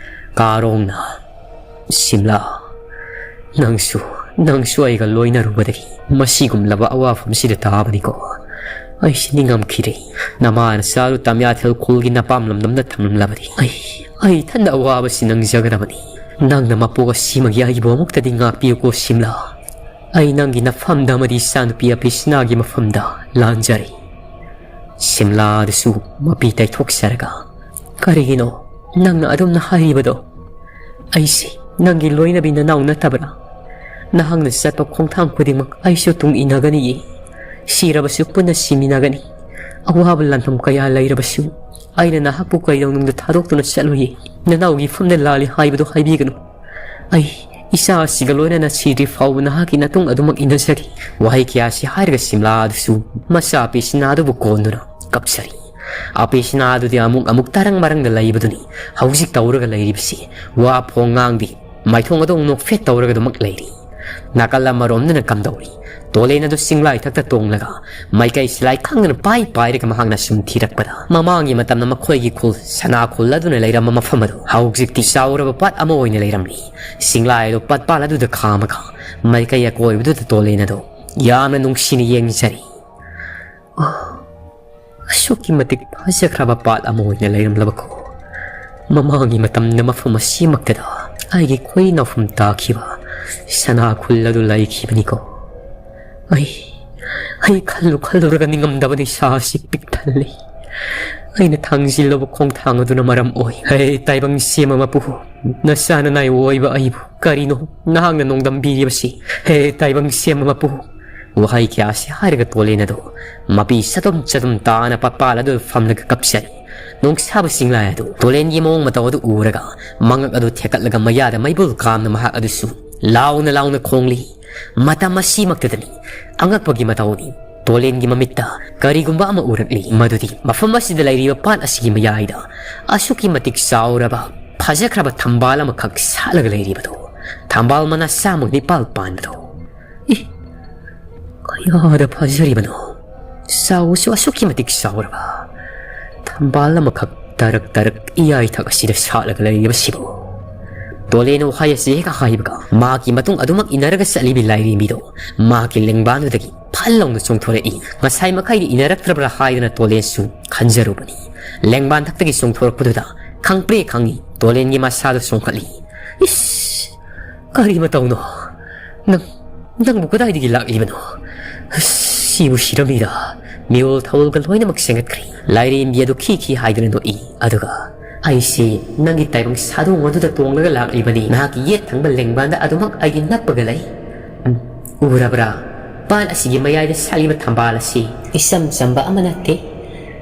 ꯀꯥꯔꯣꯡꯅ, "ꯁꯤꯝꯂꯥ, ꯅꯪꯁꯨ, ꯅꯪꯁꯨ ꯑꯩꯒ ꯂꯣꯏꯅꯔꯨꯕꯗꯒꯤ ꯃꯁꯤꯒꯨꯝꯂꯕ ꯑꯋꯥꯐꯝꯁꯤꯗ ꯇꯥꯕꯅꯤꯀꯣ꯫ ꯑꯩꯁꯤ ꯅꯤꯡꯉꯝꯈꯤꯔꯦ꯫ ꯅꯃꯥ ꯅꯆꯥꯗꯨ ꯇꯥꯃꯤꯌꯥꯊꯦꯜ ꯈꯨꯜꯒꯤ ꯅꯄꯥꯝ ꯂꯝꯗꯝꯗ ꯊꯝꯂꯝꯂꯕꯗꯤ ꯑꯩ, ꯑꯩ ꯏꯊꯟꯗ ꯑꯋꯥꯕꯁꯤ ꯅꯪꯖꯒꯗꯕꯅꯤ꯫ ꯅꯪꯅ ꯃꯄꯣꯛ ꯑꯁꯤꯃꯒꯤ ꯑꯩꯕꯨ ꯑꯃꯨꯛꯇꯗꯤ ꯉꯥꯛꯄꯤꯌꯨꯀꯣ ꯁꯤꯝꯂꯥ꯫ ꯑꯩ ꯅꯪꯒꯤ ꯅꯐꯝꯗ ꯑꯃꯗꯤ ꯏꯆꯥꯅꯨꯄꯤ ꯑꯄꯤꯁꯅꯥꯒꯤ ꯃꯐꯝꯗ ꯂꯥꯟꯖꯔꯤ꯫" ꯁꯤꯝꯂꯥ ꯑꯗꯨꯁꯨ ꯃꯄꯤ ꯇꯩꯊꯣꯛꯆꯔꯒ, "ꯀꯔꯤꯒꯤꯅꯣ ꯅꯪꯅ ꯑꯗꯨꯝꯅ ꯍꯥꯏꯔꯤꯕꯗꯣ? ꯑꯩꯁꯤ ꯅꯪꯒꯤ ꯂꯣꯏꯅꯕꯤ ꯅꯅꯥꯎ ꯅꯠꯇꯕ꯭ꯔꯥ? ꯅꯍꯥꯛꯅ ꯆꯠꯄ ꯈꯣꯡꯊꯥꯡ ꯈꯨꯗꯤꯡꯃꯛ ꯑꯩꯁꯨ ꯇꯨꯡ ꯏꯟꯅꯒꯅꯤꯌꯦ꯫ ꯁꯤꯔꯕꯁꯨ ꯄꯨꯟꯅ ꯁꯤꯃꯤꯟꯅꯒꯅꯤ꯫ ꯑꯋꯥꯕ ꯂꯥꯟꯐꯝ ꯀꯌꯥ ꯂꯩꯔꯕꯁꯨ ꯑꯩꯅ ꯅꯍꯥꯛꯄꯨ ꯀꯩꯗꯧꯅꯨꯡꯗ ꯊꯥꯗꯣꯛꯇꯨꯅ ꯆꯠꯂꯣꯏꯌꯦ꯫ ꯅꯅꯥꯎꯒꯤ ꯐꯝꯗ ꯂꯥꯜꯂꯤ ꯍꯥꯏꯕꯗꯨ ꯍꯥꯏꯕꯤꯒꯅꯨ꯫ ꯑꯩ ꯏꯆꯥ ꯑꯁꯤꯒ ꯂꯣꯏꯅꯅ ꯁꯤꯗ꯭ꯔꯤ ꯐꯥꯎꯕ ꯅꯍꯥꯛꯀꯤ ꯅꯇꯨꯡ ꯑꯗꯨꯃꯛ ꯏꯟꯅꯖꯒꯦ꯫" ꯋꯥꯍꯩ ꯀꯌꯥꯁꯤ ꯍꯥꯏꯔꯒ ꯁꯤꯝꯂꯥ ꯑꯗꯨꯁꯨ ꯃꯆꯥ ꯑꯄꯤꯁꯅꯥ ꯑꯗꯨꯕꯨ ꯀꯣꯟꯗꯨꯅ ꯀꯞꯆꯔꯤ꯫ ꯑꯄꯤꯁꯅꯥ ꯑꯗꯨꯗꯤ ꯑꯃꯨꯛ ꯑꯃꯨꯛ ꯇꯔꯪ ꯃꯔꯪꯗ ꯂꯩꯕꯗꯨꯅꯤ ꯍꯧꯖꯤꯛ ꯇꯧꯔꯒ ꯂꯩꯔꯤꯕꯁꯤ꯫ ꯋꯥ ꯐꯣꯡ ꯉꯥꯡꯗꯦ꯫ ꯃꯥꯏꯊꯣꯡ ꯑꯗꯨ ꯅꯣꯛꯐꯦꯠ ꯇꯧꯔꯒ ꯑꯗꯨꯃꯛ ꯂꯩꯔꯤ꯫ ꯅꯥꯀꯜ ꯑꯃꯔꯣꯝꯗꯅ ꯀꯝꯗꯧꯔꯤ? ꯇꯣꯂꯦꯟ ꯑꯗꯨ ꯆꯤꯡꯂꯥꯏ ꯊꯛꯇ ꯇꯣꯡꯂꯒ ꯃꯥꯏꯀꯩ ꯁꯤꯂꯥꯏ ꯈꯪꯗꯅ ꯄꯥꯏ ꯄꯥꯏꯔꯒ ꯃꯍꯥꯛꯅ ꯁꯨꯝ ꯊꯤꯔꯛꯄꯗ, ꯃꯃꯥꯡꯒꯤ ꯃꯇꯝꯗ ꯃꯈꯣꯏꯒꯤ ꯈꯨꯜ ꯁꯅꯥ ꯈꯨꯜ ꯑꯗꯨꯅ ꯂꯩꯔꯝꯕ ꯃꯐꯝ ꯑꯗꯨ ꯍꯧꯖꯤꯛꯇꯤ ꯆꯥꯎꯔꯕ ꯄꯥꯠ ꯑꯃ ꯑꯣꯏꯅ ꯂꯩꯔꯝꯂꯤ꯫ ꯆꯤꯡꯂꯥꯏ ꯑꯗꯨ ꯄꯥꯠꯄꯥꯜ ꯑꯗꯨꯗ ꯈꯥꯝꯃꯒ ꯃꯥꯏꯀꯩ ꯑꯀꯣꯏꯕꯗꯨꯗ ꯇꯣꯂꯦꯟ ꯑꯗꯨ ꯌꯥꯝꯅ ꯅꯨꯡꯁꯤꯅ ꯌꯦꯡꯖꯔꯤ꯫ ꯑꯁꯨꯛꯀꯤ ꯃꯇꯤꯛ ꯐꯖꯈ꯭ꯔꯕ ꯄꯥꯠ ꯑꯃ ꯑꯣꯏꯅ ꯂꯩꯔꯝꯂꯕꯀꯣ꯫ ꯃꯃꯥꯡꯒꯤ ꯃꯇꯝꯗ ꯃꯐꯝ ꯑꯁꯤꯃꯛꯇꯗ ꯑꯩꯒꯤ ꯈꯣꯏ ꯅꯥꯎꯐꯝ ꯇꯥꯈꯤꯕ ꯁꯅꯥ ꯈꯨꯜ ꯑꯗꯨ ꯂꯩꯈꯤꯕꯅꯤꯀꯣ꯫ ꯑꯩ, ꯑꯩ ꯈꯜꯂꯨ ꯈꯜꯂꯨꯔꯒ ꯅꯤꯡꯉꯝꯗꯕ ꯅꯤꯁꯥ ꯑꯁꯤ ꯄꯤꯛ ꯊꯜꯂꯤ꯫ ꯑꯩꯅ ꯊꯥꯡꯖꯤꯜꯂꯨꯕ ꯈꯣꯡꯊꯥꯡ ꯑꯗꯨꯅ ꯃꯔꯝ ꯑꯣꯏ꯫ ꯍꯦ ꯇꯥꯏꯕꯪ ꯁꯦꯝꯕ ꯃꯄꯨ, ꯅꯆꯥ ꯅꯅꯥꯏ ꯑꯣꯏꯕ ꯑꯩꯕꯨ ꯀꯔꯤꯅꯣ ꯅꯍꯥꯛꯅ ꯅꯣꯡꯗꯝꯕꯤꯔꯤꯕꯁꯤ? ꯍꯦ ꯇꯥꯏꯕꯪ ꯁꯦꯝꯕ ꯃꯄꯨ, ꯋꯥꯍꯩ ꯀꯌꯥꯁꯤ ꯍꯥꯏꯔꯒ ꯇꯣꯂꯦꯟ ꯑꯗꯨ ꯃꯄꯤ ꯆꯗꯨꯝ ꯆꯗꯨꯝ ꯇꯥꯅ ꯄꯥꯠꯄꯥꯜ ꯑꯗꯨ ꯐꯝꯂꯒ ꯀꯞꯆꯔꯤ꯫ ꯅꯣꯡꯁꯥꯕ ꯆꯤꯡꯂꯥꯏ ꯑꯗꯨ ꯇꯣꯂꯦꯟꯒꯤ ꯃꯑꯣꯡ ꯃꯇꯧ ꯑꯗꯨ ꯎꯔꯒ ꯃꯉꯛ ꯑꯗꯨ ꯊꯦꯛꯀꯠꯂꯒ ꯃꯌꯥꯗ ꯃꯩꯕꯨꯜ ꯀꯥꯝꯅ ꯃꯍꯥꯛ ꯑꯗꯨꯁꯨ ꯂꯥꯎꯅ ꯂꯥꯎꯅ ꯈꯣꯡꯂꯤ꯫ ꯃꯇꯝ ꯑꯁꯤꯃꯛꯇꯗꯅꯤ ꯑꯉꯛꯄꯒꯤ ꯃꯇꯧꯅꯤ꯫ ꯇꯣꯂꯦꯟꯒꯤ ꯃꯃꯤꯠꯇ ꯀꯔꯤꯒꯨꯝꯕ ꯑꯃ ꯎꯔꯛꯂꯤ, ꯃꯗꯨꯗꯤ ꯃꯐꯝ ꯑꯁꯤꯗ ꯂꯩꯔꯤꯕ ꯄꯥꯠ ꯑꯁꯤꯒꯤ ꯃꯌꯥꯏꯗ ꯑꯁꯨꯛꯀꯤ ꯃꯇꯤꯛ ꯆꯥꯎꯔꯕ ꯐꯖꯈ꯭ꯔꯕ ꯊꯝꯕꯥꯜ ꯑꯃꯈꯛ ꯁꯥꯠꯂꯒ ꯂꯩꯔꯤꯕꯗꯣ꯫ ꯊꯝꯕꯥꯜ ꯃꯅꯥ ꯆꯥꯝꯃꯒ ꯅꯤꯄꯥꯜ ꯄꯥꯟꯕꯗꯣ꯫ ꯏ! ꯀꯌꯥꯗ ꯐꯖꯔꯤꯕꯅꯣ! ꯆꯥꯎꯁꯨ ꯑꯁꯨꯛꯀꯤ ꯃꯇꯤꯛ ꯆꯥꯎꯔꯕ ꯊꯝꯕꯥꯜ ꯑꯃꯈꯛ ꯇꯔꯛ ꯇꯔꯛ ꯏꯌꯥꯏꯊꯛ ꯑꯁꯤꯗ ꯁꯥꯠꯂꯒ ꯂꯩꯔꯤꯕꯁꯤꯕꯨ꯫ ꯇꯣꯂꯦꯟꯅ ꯋꯥꯍꯩ ꯑꯁꯤ ꯍꯦꯛ ꯍꯥꯏꯕꯒ ꯃꯍꯥꯛꯀꯤ ꯃꯇꯨꯡ ꯑꯗꯨꯃꯛ ꯏꯟꯅꯔꯒ ꯆꯠꯂꯤꯕꯤ ꯂꯥꯏꯔꯦꯝꯕꯤꯗꯣ ꯃꯍꯥꯛꯀꯤ ꯂꯦꯡꯕꯥꯟꯗꯨꯗꯒꯤ ꯐꯜ ꯂꯥꯎꯅ ꯆꯣꯡꯊꯣꯔꯛꯏ꯫ ꯉꯁꯥꯏ ꯃꯈꯩꯗꯤ ꯏꯟꯅꯔꯛꯇ꯭ꯔꯕ꯭ꯔꯥ ꯍꯥꯏꯗꯅ ꯇꯣꯂꯦꯟꯁꯨ ꯈꯟꯖꯔꯨꯕꯅꯤ꯫ ꯂꯦꯡꯕꯥꯟ ꯊꯛꯇꯒꯤ ꯆꯣꯡꯊꯣꯔꯛꯄꯗꯨꯗ ꯈꯪꯄ꯭ꯔꯦ ꯈꯪꯉꯤ꯫ ꯇꯣꯂꯦꯟꯒꯤ ꯃꯁꯥꯗꯣ ꯆꯣꯡꯈꯠꯂꯤ꯫ ꯏꯁ! ꯀꯔꯤ ꯃꯇꯧꯅꯣ? ꯅꯪ, ꯅꯪꯕꯨ ꯀꯗꯥꯏꯗꯒꯤ ꯂꯥꯛꯂꯤꯕꯅꯣ? ꯑꯁ, ꯁꯤꯕꯨ ꯁꯤꯔꯝꯃꯤꯗ꯫ ꯃꯤꯔꯣꯜ ꯊꯧꯔꯣꯜꯒ ꯂꯣꯏꯅꯃꯛ ꯁꯦꯝꯒꯠꯈ꯭ꯔꯦ꯫ ꯂꯥꯏꯔꯦꯝꯕꯤ ꯑꯗꯨ ꯈꯤ ꯈꯤ ꯍꯥꯏꯗꯨꯅ ꯅꯣꯛꯏ꯫ ꯑꯗꯨꯒ, "ꯑꯩꯁꯤ ꯅꯪꯒꯤ ꯇꯥꯏꯕꯪ ꯁꯥꯗꯣꯡ ꯑꯗꯨꯗ ꯇꯣꯡꯂꯒ ꯂꯥꯛꯂꯤꯕꯅꯤ꯫ ꯅꯍꯥꯛꯀꯤ ꯌꯦꯠ ꯊꯪꯕ ꯂꯦꯡꯕꯥꯟꯗ ꯑꯗꯨꯃꯛ ꯑꯩꯒꯤ ꯅꯞꯄꯒ ꯂꯩ꯫ ꯎꯝ, ꯎꯔꯕ꯭ꯔꯥ? ꯄꯥꯠ ꯑꯁꯤꯒꯤ ꯃꯌꯥꯏꯗ ꯁꯥꯠꯂꯤꯕ ꯊꯝꯕꯥꯜ ꯑꯁꯤ ꯏꯆꯝ ꯆꯝꯕ ꯑꯃ ꯅꯠꯇꯦ꯫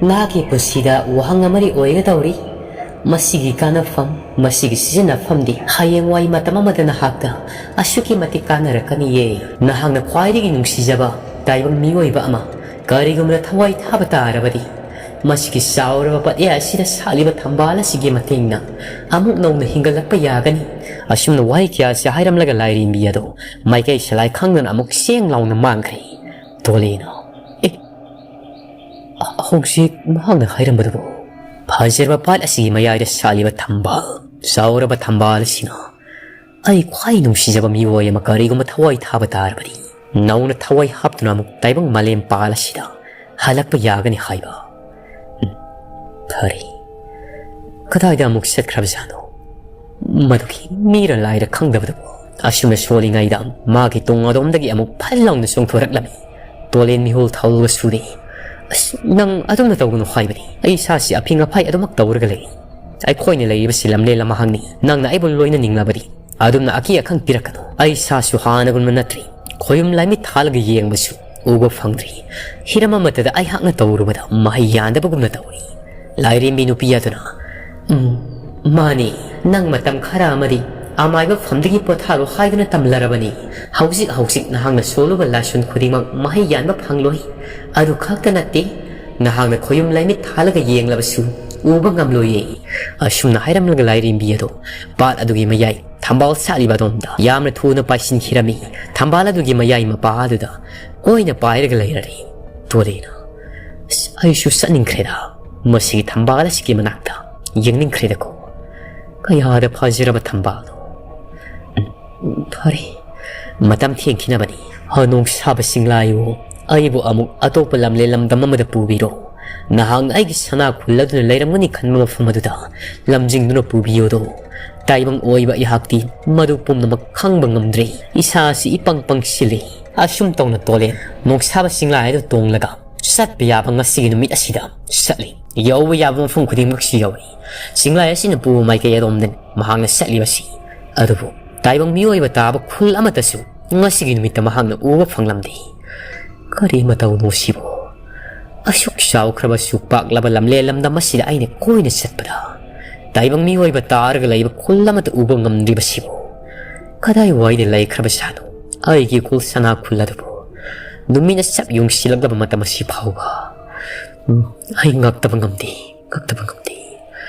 ꯅꯍꯥꯛꯀꯤ ꯄꯨꯟꯁꯤꯗ ꯋꯥꯍꯪ ꯑꯃꯗꯤ ꯑꯣꯏꯒꯗꯧꯔꯤ꯫ ꯃꯁꯤꯒꯤ ꯀꯥꯟꯅꯐꯝ, ꯃꯁꯤꯒꯤ ꯁꯤꯖꯤꯟꯅꯐꯝꯗꯤ ꯍꯌꯦꯡꯋꯥꯏ ꯃꯇꯝ ꯑꯃꯗ ꯅꯍꯥꯛꯇ ꯑꯁꯨꯛꯀꯤ ꯃꯇꯤꯛ ꯀꯥꯟꯅꯔꯛꯀꯅꯤꯌꯦ꯫ ꯅꯍꯥꯛꯅ ꯈ꯭ꯋꯥꯏꯗꯒꯤ ꯅꯨꯡꯁꯤꯖꯕ ꯇꯥꯏꯕꯪ ꯃꯤꯑꯣꯏꯕ ꯑꯃ ꯀꯔꯤꯒꯨꯝꯕꯗ ꯊꯋꯥꯏ ꯊꯥꯕ ꯇꯥꯔꯕꯗꯤ, ꯃꯁꯤꯒꯤ ꯆꯥꯎꯔꯕ ꯄꯠꯌꯥ ꯑꯁꯤꯗ ꯁꯥꯠꯂꯤꯕ ꯊꯝꯕꯥꯜ ꯑꯁꯤꯒꯤ ꯃꯇꯦꯡꯅ ꯑꯃꯨꯛ ꯅꯧꯅ ꯍꯤꯡꯒꯠꯂꯛꯄ ꯌꯥꯒꯅꯤ꯫ ꯑꯁꯨꯝꯅ ꯋꯥꯍꯩ ꯀꯌꯥꯁꯤ ꯍꯥꯏꯔꯝꯂꯒ ꯂꯥꯏꯔꯦꯝꯕꯤ ꯑꯗꯨ ꯃꯥꯏꯀꯩ ꯁꯂꯥꯏ ꯈꯪꯗꯅ ꯑꯃꯨꯛ ꯁꯦꯡ ꯂꯥꯎꯅ ꯃꯥꯡꯈ꯭ꯔꯦ꯫ ꯇꯣꯂꯦꯅ, "ꯑꯦ, ꯍꯧꯖꯤꯛ ꯃꯍꯥꯛꯅ ꯍꯥꯏꯔꯝꯕꯗꯨꯕꯨ?" ꯐꯖꯔꯕ ꯄꯥꯠ ꯑꯁꯤꯒꯤ ꯃꯌꯥꯏꯗ ꯁꯥꯠꯂꯤꯕ ꯊꯝꯕꯥꯜ, ꯆꯥꯎꯔꯕ ꯊꯝꯕꯥꯜ ꯑꯁꯤꯅ ꯑꯩ ꯈ꯭ꯋꯥꯏ ꯅꯨꯡꯁꯤꯖꯕ ꯃꯤꯑꯣꯏ ꯑꯃ ꯀꯔꯤꯒꯨꯝꯕ ꯊꯋꯥꯏ ꯊꯥꯕ ꯇꯥꯔꯕꯗꯤ, ꯅꯧꯅ ꯊꯋꯥꯏ ꯍꯥꯞꯇꯨꯅ ꯑꯃꯨꯛ ꯇꯥꯏꯕꯪ ꯃꯥꯂꯦꯝ ꯄꯥꯜ ꯑꯁꯤꯗ ꯍꯜꯂꯛꯄ ꯌꯥꯒꯅꯤ ꯍꯥꯏꯕ꯫ ꯎꯝ, ꯐꯔꯦ꯫ ꯀꯗꯥꯏꯗ ꯑꯃꯨꯛ ꯆꯠꯈ꯭ꯔꯕꯖꯥꯠꯅꯣ? ꯃꯗꯨꯒꯤ ꯃꯤꯔ ꯂꯥꯏꯔ ꯈꯪꯗꯕꯗꯨꯕꯨ꯫ ꯑꯁꯨꯝꯅ ꯁꯣꯜꯂꯤꯉꯩꯗ ꯃꯥꯒꯤ ꯇꯨꯡ ꯑꯗꯣꯝꯗꯒꯤ ꯑꯃꯨꯛ ꯐꯠ ꯂꯥꯎꯅ ꯆꯣꯡꯊꯣꯔꯛꯂꯝꯃꯤ꯫ ꯇꯣꯂꯦꯟ ꯃꯤꯍꯨꯜ ꯊꯧꯒ ꯁꯨꯔꯦ꯫ "ꯑꯁ, ꯅꯪ ꯑꯗꯨꯝꯅ ꯇꯧꯒꯅꯨ ꯍꯥꯏꯕꯅꯤ꯫ ꯑꯩ ꯏꯁꯥꯁꯤ ꯑꯐꯤꯡ ꯑꯐꯥꯏ ꯑꯗꯨꯃꯛ ꯇꯧꯔꯒ ꯂꯩ꯫ ꯑꯩꯈꯣꯏꯅ ꯂꯩꯔꯤꯕꯁꯤ ꯂꯝꯂꯦꯟ ꯂꯝꯍꯥꯡꯅꯤ꯫ ꯅꯪꯅ ꯑꯩꯕꯨ ꯂꯣꯏꯅꯅꯤꯡꯂꯕꯗꯤ ꯑꯗꯨꯝꯅ ꯑꯀꯤ ꯑꯈꯪ ꯄꯤꯔꯛꯀꯅꯨ꯫ ꯑꯩ ꯏꯁꯥꯁꯨ ꯍꯥꯟꯅꯒꯨꯝꯅ ꯅꯠꯇ꯭ꯔꯤ꯫ ꯈꯣꯌꯨꯝ ꯂꯥꯏꯃꯤꯠ ꯊꯥꯜꯂꯒ ꯌꯦꯡꯕꯁꯨ ꯎꯕ ꯐꯪꯗ꯭ꯔꯤ꯫ ꯍꯤꯔꯝ ꯑꯃꯠꯇꯗ ꯑꯩꯍꯥꯛꯅ ꯇꯧꯔꯨꯕꯗ ꯃꯍꯩ ꯌꯥꯟꯗꯕꯒꯨꯝꯅ ꯇꯧꯔꯤ꯫" ꯂꯥꯏꯔꯦꯝꯕꯤ ꯅꯨꯄꯤ ꯑꯗꯨꯅ, "ꯎꯝ, ꯃꯥꯅꯤ, ꯅꯪ ꯃꯇꯝ ꯈꯔ ꯑꯃꯗꯤ ꯑꯃꯥꯏꯕ ꯐꯝꯗꯒꯤ ꯄꯣꯊꯥꯔꯣ ꯍꯥꯏꯗꯨꯅ ꯇꯝꯂꯔꯕꯅꯤ꯫ ꯍꯧꯖꯤꯛ ꯍꯧꯖꯤꯛ ꯅꯍꯥꯛꯅ ꯁꯣꯜꯂꯨꯕ ꯂꯥꯏꯁꯣꯟ ꯈꯨꯗꯤꯡꯃꯛ ꯃꯍꯩ ꯌꯥꯟꯕ ꯐꯪꯂꯣꯏ꯫ ꯑꯗꯨ ꯈꯛꯇ ꯅꯠꯇꯦ, ꯅꯍꯥꯛꯅ ꯈꯣꯌꯨꯝ ꯂꯥꯏꯃꯤꯠ ꯊꯥꯜꯂꯒ ꯌꯦꯡꯂꯕꯁꯨ ꯎꯕ ꯉꯝꯂꯣꯏꯌꯦ꯫" ꯑꯁꯨꯝꯅ ꯍꯥꯏꯔꯝꯂꯒ ꯂꯥꯏꯔꯦꯝꯕꯤ ꯑꯗꯨ ꯄꯥꯠ ꯑꯗꯨꯒꯤ ꯃꯌꯥꯏ ꯊꯝꯕꯥꯜ ꯁꯥꯠꯂꯤꯕ ꯑꯗꯣꯝꯗ ꯌꯥꯝꯅ ꯊꯨꯅ ꯄꯥꯏꯁꯤꯟꯈꯤꯔꯝꯃꯤ꯫ ꯊꯝꯕꯥꯜ ꯑꯗꯨꯒꯤ ꯃꯌꯥꯏ ꯃꯄꯥ ꯑꯗꯨꯗ ꯑꯣꯏꯅ ꯄꯥꯏꯔꯒ ꯂꯩꯔꯔꯦ꯫ ꯇꯣꯂꯦꯅ, "ꯑꯁ, ꯑꯩꯁꯨ ꯆꯠꯅꯤꯡꯈ꯭ꯔꯦꯗ꯫ ꯃꯁꯤꯒꯤ ꯊꯝꯕꯥꯜ ꯑꯁꯤꯒꯤ ꯃꯅꯥꯛꯇ ꯌꯦꯡꯅꯤꯡꯈ꯭ꯔꯦꯗꯀꯣ꯫ ꯀꯌꯥꯗ ꯐꯖꯔꯕ ꯊꯝꯕꯥꯜꯅꯣ꯫ ꯎꯝ, ꯐꯔꯦ, ꯃꯇꯝ ꯊꯦꯡꯈꯤꯅꯕꯅꯤ꯫ ꯍ, ꯅꯣꯡꯁꯥꯕ ꯆꯤꯡꯂꯥꯏꯌꯨ, ꯑꯩꯕꯨ ꯑꯃꯨꯛ ꯑꯇꯣꯞꯄ ꯂꯝꯂꯦꯟ ꯂꯝꯗꯝ ꯑꯃꯗ ꯄꯨꯕꯤꯔꯣ꯫ ꯅꯍꯥꯛꯅ ꯑꯩꯒꯤ ꯁꯅꯥ ꯈꯨꯜꯂꯗꯨꯅ ꯂꯩꯔꯝꯒꯅꯤ ꯈꯟꯕ ꯃꯐꯝ ꯑꯗꯨꯗ ꯂꯝꯖꯤꯡꯗꯨꯅ ꯄꯨꯕꯤꯌꯨꯗꯣ꯫ ꯇꯥꯏꯕꯪ ꯑꯣꯏꯕ ꯑꯩꯍꯥꯛꯇꯤ ꯃꯗꯨ ꯄꯨꯝꯅꯃꯛ ꯈꯪꯕ ꯉꯝꯗ꯭ꯔꯦ꯫ ꯏꯁꯥꯁꯤ ꯏꯄꯪ ꯄꯪꯁꯤꯜꯂꯤ꯫" ꯑꯁꯨꯝ ꯇꯧꯅ ꯇꯣꯂꯦꯟ ꯅꯣꯡꯁꯥꯕ ꯆꯤꯡꯂꯥꯏ ꯑꯗꯨ ꯇꯣꯡꯂꯒ ꯆꯠꯄ ꯌꯥꯕ ꯉꯁꯤꯒꯤ ꯅꯨꯃꯤꯠ ꯑꯁꯤꯗ ꯆꯠꯂꯤ꯫ ꯌꯧꯕ ꯌꯥꯕ ꯃꯐꯝ ꯈꯨꯗꯤꯡꯃꯛꯁꯨ ꯌꯧꯏ꯫ ꯆꯤꯡꯂꯥꯏ ꯑꯁꯤꯅ ꯄꯨꯕ ꯃꯥꯏꯀꯩ ꯑꯗꯣꯝꯗꯅꯤ ꯃꯍꯥꯛꯅ ꯆꯠꯂꯤꯕꯁꯤ꯫ ꯑꯗꯨꯕꯨ ꯇꯥꯏꯕꯪ ꯃꯤꯑꯣꯏꯕ ꯇꯥꯕ ꯈꯨꯜ ꯑꯃꯠꯇꯁꯨ ꯉꯁꯤꯒꯤ ꯅꯨꯃꯤꯠꯇ ꯃꯍꯥꯛꯅ ꯎꯕ ꯐꯪꯂꯝꯗꯦ꯫ ꯀꯔꯤ ꯃꯇꯧꯅꯣ ꯁꯤꯕꯨ? ꯑꯁꯨꯛ ꯆꯥꯎꯈ꯭ꯔꯕ, ꯑꯁꯨꯛ ꯄꯥꯛꯂꯕ ꯂꯝꯂꯦꯟ ꯂꯝꯗꯝ ꯑꯁꯤꯗ ꯑꯩꯅ ꯀꯣꯏꯅ ꯆꯠꯄꯗ ꯇꯥꯏꯕꯪ ꯃꯤꯑꯣꯏꯕ ꯇꯥꯔꯒ ꯂꯩꯕ ꯈꯨꯜ ꯑꯃꯠꯇ ꯎꯕ ꯉꯝꯗ꯭ꯔꯤꯕꯁꯤꯕꯨ ꯀꯗꯥꯏꯋꯥꯏꯗ ꯂꯩꯈ꯭ꯔꯕ ꯖꯥꯠꯅꯣ? ꯑꯩꯒꯤ ꯈꯨꯜ ꯁꯅꯥ ꯈꯨꯜ ꯑꯗꯨꯕꯨ ꯅꯨꯃꯤꯠꯅ ꯁꯛ ꯌꯨꯡꯁꯤꯜꯂꯛꯂꯕ ꯃꯇꯝ ꯑꯁꯤ ꯐꯥꯎꯕ ꯎꯝ, ꯑꯩ ꯉꯛꯇꯕ ꯉꯝꯗꯦ, ꯉꯛꯇꯕ ꯉꯝꯗꯦ꯫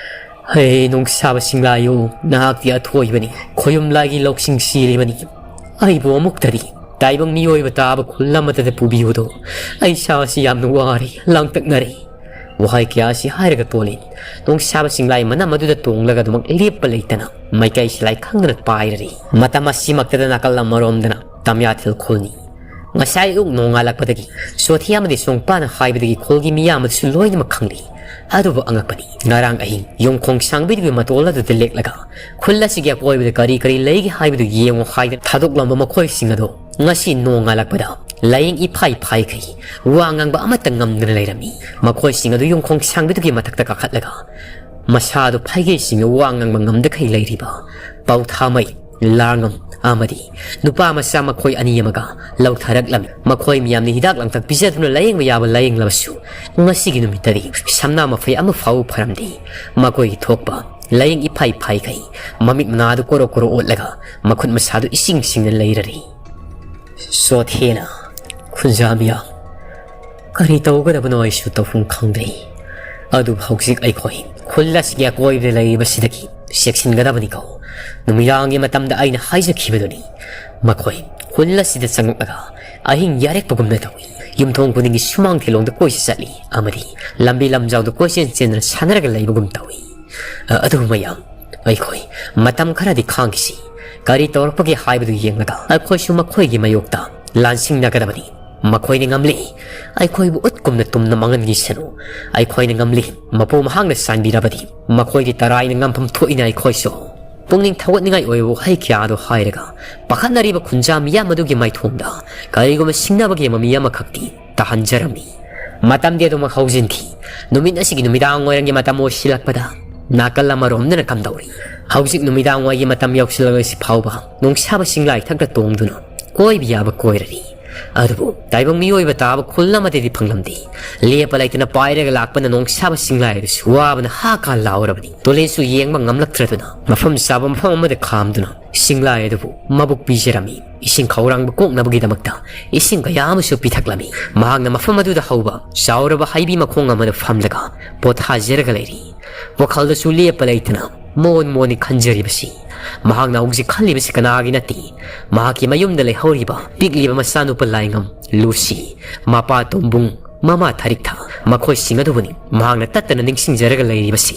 ꯍꯩ, ꯅꯣꯡꯁꯥꯕ ꯁꯤꯡꯂꯥꯏꯌꯨ, ꯅꯍꯥꯛꯇꯤ ꯑꯊꯣꯏꯕꯅꯤ, ꯈꯣꯌꯨꯝ ꯂꯥꯏꯒꯤ ꯂꯧꯁꯤꯡ ꯁꯤꯔꯤꯕꯅꯤ꯫ ꯑꯩꯕꯨ ꯑꯃꯨꯛꯇꯗꯤ ꯇꯥꯏꯕꯪ ꯃꯤꯑꯣꯏꯕ ꯇꯥꯕ ꯈꯨꯜ ꯑꯃꯠꯇꯗ ꯄꯨꯕꯤꯌꯨꯗꯣ꯫ ꯑꯩ ꯏꯁꯥꯁꯤ ꯌꯥꯝꯅ ꯋꯥꯔꯦ, ꯂꯥꯡꯇꯛꯅꯔꯦ꯫ ꯋꯥꯍꯩ ꯀꯌꯥ ꯑꯁꯤ ꯍꯥꯏꯔꯒ ꯇꯣꯂꯤꯟ ꯅꯣꯡꯁꯥꯕ ꯁꯤꯡꯂꯥꯏ ꯃꯅꯝ ꯑꯗꯨꯗ ꯇꯣꯡꯂꯒ ꯑꯗꯨꯃꯛ ꯂꯦꯞꯄ ꯂꯩꯇꯅ ꯃꯥꯏꯀꯩ ꯁꯤꯂꯥꯏ ꯈꯪꯗꯅ ꯄꯥꯏꯔꯔꯤ꯫ ꯃꯇꯝ ꯑꯁꯤꯃꯛꯇꯗ ꯅꯥꯀꯜ ꯑꯃꯔꯣꯝꯗꯅ ꯇꯝꯌꯥꯊꯤꯜ ꯈꯨꯜꯅꯤ꯫ ꯉꯁꯥꯏ ꯑꯌꯨꯛ ꯅꯣꯡꯉꯥꯜꯂꯛꯄꯗꯒꯤ ꯁꯣꯊꯤ ꯑꯃꯗꯤ ꯁꯣꯡꯄꯥꯅ ꯍꯥꯏꯕꯗꯒꯤ ꯈꯨꯜꯒꯤ ꯃꯤꯌꯥꯝ ꯑꯗꯨꯁꯨ ꯂꯣꯏꯅꯃꯛ ꯈꯪꯂꯤ꯫ ꯑꯗꯨꯕꯨ ꯑꯉꯛꯄꯅꯤ, ꯉꯔꯥꯡ ꯑꯍꯤꯡ ꯌꯣꯡꯈꯣꯡ ꯁꯥꯡꯕꯤꯗꯨꯒꯤ ꯃꯇꯣꯜ ꯑꯗꯨꯗ ꯂꯦꯛꯂꯒ ꯈꯨꯜ ꯑꯁꯤꯒꯤ ꯑꯀꯣꯏꯕꯗ ꯀꯔꯤ ꯀꯔꯤ ꯂꯩꯒꯦ ꯍꯥꯏꯕꯗꯨ ꯌꯦꯡꯉꯨ ꯍꯥꯏꯗꯅ ꯊꯥꯗꯣꯛꯂꯝꯕ ꯃꯈꯣꯏꯁꯤꯡ ꯑꯗꯣ ꯉꯁꯤ ꯅꯣꯡꯉꯥꯜꯂꯛꯄꯗ ꯂꯥꯏꯌꯦꯡ ꯏꯐꯥꯏ ꯐꯥꯏꯈꯩ ꯋꯥ ꯉꯥꯡꯕ ꯑꯃꯠꯇ ꯉꯝꯗꯅ ꯂꯩꯔꯝꯃꯤ꯫ ꯃꯈꯣꯏꯁꯤꯡ ꯑꯗꯨ ꯌꯣꯡꯈꯣꯡ ꯁꯥꯡꯕꯤꯗꯨꯒꯤ ꯃꯊꯛꯇ ꯀꯥꯈꯠꯂꯒ ꯃꯁꯥꯗꯨ ꯐꯩꯒꯩꯁꯤꯡꯅ ꯋꯥ ꯉꯥꯡꯕ ꯉꯝꯗꯈꯩ ꯂꯩꯔꯤꯕ ꯄꯥꯎꯊꯥꯃꯩ, ꯂꯥꯔꯉꯝ ꯑꯃꯗꯤ ꯅꯨꯄꯥ ꯃꯆꯥ ꯃꯈꯣꯏ ꯑꯅꯤ ꯑꯃꯒ ꯂꯧꯊꯔꯛꯂꯝꯃꯤ꯫ ꯃꯈꯣꯏ ꯃꯤꯌꯥꯝꯅ ꯍꯤꯗꯥꯛ ꯂꯥꯡꯊꯛ ꯄꯤꯖꯗꯨꯅ ꯂꯥꯌꯦꯡꯕ ꯌꯥꯕ ꯂꯥꯌꯦꯡꯂꯕꯁꯨ ꯉꯁꯤꯒꯤ ꯅꯨꯃꯤꯠꯇꯗꯤ ꯁꯝꯅꯥ ꯃꯐꯩ ꯑꯃ ꯐꯥꯎꯕ ꯐꯔꯝꯗꯦ꯫ ꯃꯈꯣꯏꯒꯤ ꯊꯣꯛꯄ ꯂꯥꯌꯦꯡ ꯏꯐꯥꯏ ꯐꯥꯏꯈꯩ ꯃꯃꯤꯠ ꯃꯅꯥꯗꯨ ꯀꯣꯔꯣ ꯀꯣꯔꯣ ꯑꯣꯠꯂꯒ ꯃꯈꯨꯠ ꯃꯁꯥꯗꯨ ꯏꯁꯤꯡ ꯁꯤꯡꯅ ꯂꯩꯔꯔꯤ꯫ ꯁꯣꯊꯦꯅ ꯈꯨꯟꯖꯥ ꯃꯤꯌꯥꯝ, ꯀꯔꯤ ꯇꯧꯒꯗꯕꯅꯣ ꯑꯩꯁꯨ ꯇꯧꯐꯝ ꯈꯪꯗ꯭ꯔꯦ꯫ ꯑꯗꯨꯕꯨ ꯍꯧꯖꯤꯛ ꯑꯩꯈꯣꯏ ꯈꯨꯜ ꯑꯁꯤꯒꯤ ꯑꯀꯣꯏꯕꯗ ꯂꯩꯔꯤꯕꯁꯤꯗꯒꯤ ꯆꯦꯛꯁꯤꯟꯒꯗꯕꯅꯤꯀꯣ꯫ ꯅꯨꯃꯤꯗꯥꯡꯒꯤ ꯃꯇꯝꯗ ꯑꯩꯅ ꯍꯥꯏꯖꯈꯤꯕꯗꯨꯅꯤ꯫ ꯃꯈꯣꯏ ꯈꯨꯜ ꯑꯁꯤꯗ ꯆꯪꯂꯛꯂꯒ ꯑꯍꯤꯡ ꯌꯥꯔꯦꯛꯄꯒꯨꯝꯅ ꯇꯧꯏ꯫ ꯌꯨꯝꯊꯣꯡ ꯈꯨꯗꯤꯡꯒꯤ ꯁꯨꯃꯥꯡ ꯊꯦꯂꯣꯡꯗ ꯀꯣꯏꯆꯠ ꯆꯠꯂꯤ ꯑꯃꯗꯤ ꯂꯝꯕꯤ ꯂꯝꯖꯥꯎꯗ ꯀꯣꯏꯆꯦꯟ ꯆꯦꯟꯗꯨꯅ ꯁꯥꯟꯅꯔꯒ ꯂꯩꯕꯒꯨꯝ ꯇꯧꯏ꯫ ꯑ-, ꯑꯗꯨꯕꯨ ꯃꯌꯥꯝ, ꯑꯩꯈꯣꯏ ꯃꯇꯝ ꯈꯔꯗꯤ ꯈꯥꯡꯈꯤꯁꯤ꯫ ꯀꯔꯤ ꯇꯧꯔꯛꯄꯒꯦ ꯍꯥꯏꯕꯗꯨ ꯌꯦꯡꯂꯒ ꯑꯩꯈꯣꯏꯁꯨ ꯃꯈꯣꯏꯒꯤ ꯃꯥꯌꯣꯛꯇ ꯂꯥꯟꯁꯤꯡꯅꯒꯗꯕꯅꯤ꯫ ꯃꯈꯣꯏꯅ ꯉꯝꯂꯤ, ꯑꯩꯈꯣꯏꯕꯨ ꯎꯠꯀꯨꯝꯅ ꯇꯨꯝꯅ ꯃꯥꯡꯍꯟꯈꯤꯁꯅꯨ꯫ ꯑꯩꯈꯣꯏꯅ ꯉꯝꯂꯤ, ꯃꯄꯨ ꯃꯍꯥꯛꯅ ꯆꯥꯟꯕꯤꯔꯕꯗꯤ ꯃꯈꯣꯏꯗꯤ ꯇꯔꯥꯏꯅ ꯉꯝꯐꯝ ꯊꯣꯛꯏꯅ ꯑꯩꯈꯣꯏꯁꯨ꯫ ꯄꯨꯛꯅꯤꯡ ꯊꯧꯒꯠꯅꯤꯡꯉꯥꯏ ꯑꯣꯏꯕ ꯋꯥꯍꯩ ꯀꯌꯥ ꯑꯗꯨ ꯍꯥꯏꯔꯒ ꯄꯥꯈꯠꯅꯔꯤꯕ ꯈꯨꯟꯖꯥ ꯃꯤꯌꯥꯝ ꯑꯗꯨꯒꯤ ꯃꯥꯏꯊꯣꯡꯗ ꯀꯔꯤꯒꯨꯝꯕ ꯁꯤꯡꯅꯕꯒꯤ ꯃꯃꯤ ꯑꯃꯈꯛꯇꯤ ꯇꯥꯍꯟꯖꯔꯝꯃꯤ꯫ ꯃꯇꯝꯗꯤ ꯑꯗꯨꯃꯛ ꯍꯧꯖꯤꯟꯈꯤ꯫ ꯅꯨꯃꯤꯠ ꯑꯁꯤꯒꯤ ꯅꯨꯃꯤꯗꯥꯡ ꯋꯥꯏꯔꯝꯒꯤ ꯃꯇꯝ ꯑꯣꯏꯁꯤꯜꯂꯛꯄꯗ ꯅꯥꯀꯜ ꯑꯃꯔꯣꯝꯗꯅ ꯀꯝꯗꯧꯔꯤ? ꯍꯧꯖꯤꯛ ꯅꯨꯃꯤꯗꯥꯡ ꯋꯥꯏꯒꯤ ꯃꯇꯝ ꯌꯧꯁꯤꯜꯂꯛꯂꯤꯁꯤ ꯐꯥꯎꯕ ꯅꯣꯡꯁꯥꯕ ꯁꯤꯡꯂꯥꯏ ꯊꯛꯇ ꯇꯣꯡꯗꯨꯅ ꯀꯣꯏꯕ ꯌꯥꯕ ꯀꯣꯏꯔꯔꯤ꯫ ꯑꯗꯨꯕꯨ ꯇꯥꯏꯕꯪ ꯃꯤꯑꯣꯏꯕ ꯇꯥꯕ ꯈꯨꯜ ꯑꯃꯗꯗꯤ ꯐꯪꯂꯝꯗꯦ꯫ ꯂꯦꯞꯄ ꯂꯩꯇꯅ ꯄꯥꯏꯔꯒ ꯂꯥꯛꯄꯅ ꯅꯣꯡꯁꯥꯕ ꯁꯤꯡꯂꯥꯏ ꯑꯗꯨꯁꯨ ꯋꯥꯕꯅ ꯍꯥ ꯀꯥ ꯂꯥꯎꯔꯕꯅꯤ꯫ ꯇꯣꯂꯦꯟꯁꯨ ꯌꯦꯡꯕ ꯉꯝꯂꯛꯇ꯭ꯔꯗꯨꯅ ꯃꯐꯝ ꯆꯥꯕ ꯃꯐꯝ ꯑꯃꯗ ꯈꯥꯝꯗꯨꯅ ꯁꯤꯡꯂꯥꯏ ꯑꯗꯨꯕꯨ ꯃꯕꯨꯛ ꯄꯤꯖꯔꯝꯃꯤ꯫ ꯏꯁꯤꯡ ꯈꯧꯔꯥꯡꯕ ꯀꯣꯛꯅꯕꯒꯤꯗꯃꯛꯇ ꯏꯁꯤꯡ ꯀꯌꯥ ꯑꯃꯁꯨ ꯄꯤꯊꯛꯂꯝꯃꯤ꯫ ꯃꯍꯥꯛꯅ ꯃꯐꯝ ꯑꯗꯨꯗ ꯍꯧꯕ ꯆꯥꯎꯔꯕ ꯍꯩꯕꯤ ꯃꯈꯣꯡ ꯑꯃꯗ ꯐꯝꯂꯒ ꯄꯣꯊꯥꯖꯔꯒ ꯂꯩꯔꯤ꯫ ꯋꯥꯈꯜꯗꯁꯨ ꯂꯦꯞꯄ ꯂꯩꯇꯅ ꯃꯣꯟ ꯃꯣꯟꯅꯤ ꯈꯟꯖꯔꯤꯕꯁꯤ꯫ ꯃꯍꯥꯛꯅ ꯍꯧꯖꯤꯛ ꯈꯜꯂꯤꯕꯁꯤ ꯀꯅꯥꯒꯤ ꯅꯠꯇꯦ, ꯃꯍꯥꯛꯀꯤ ꯃꯌꯨꯝꯗ ꯂꯩꯍꯧꯔꯤꯕ ꯄꯤꯛꯂꯤꯕ ꯃꯆꯥꯅꯨꯄꯥ ꯂꯥꯏꯉꯝ ꯂꯨꯁꯤ, ꯃꯄꯥ ꯇꯣꯝꯕꯨꯡ, ꯃꯃꯥ ꯊꯔꯤꯛꯊ, ꯃꯈꯣꯏꯁꯤꯡ ꯑꯗꯨꯕꯨꯅꯤ ꯃꯍꯥꯛꯅ ꯇꯠꯇꯅ ꯅꯤꯡꯁꯤꯡꯖꯔꯒ ꯂꯩꯔꯤꯕꯁꯤ꯫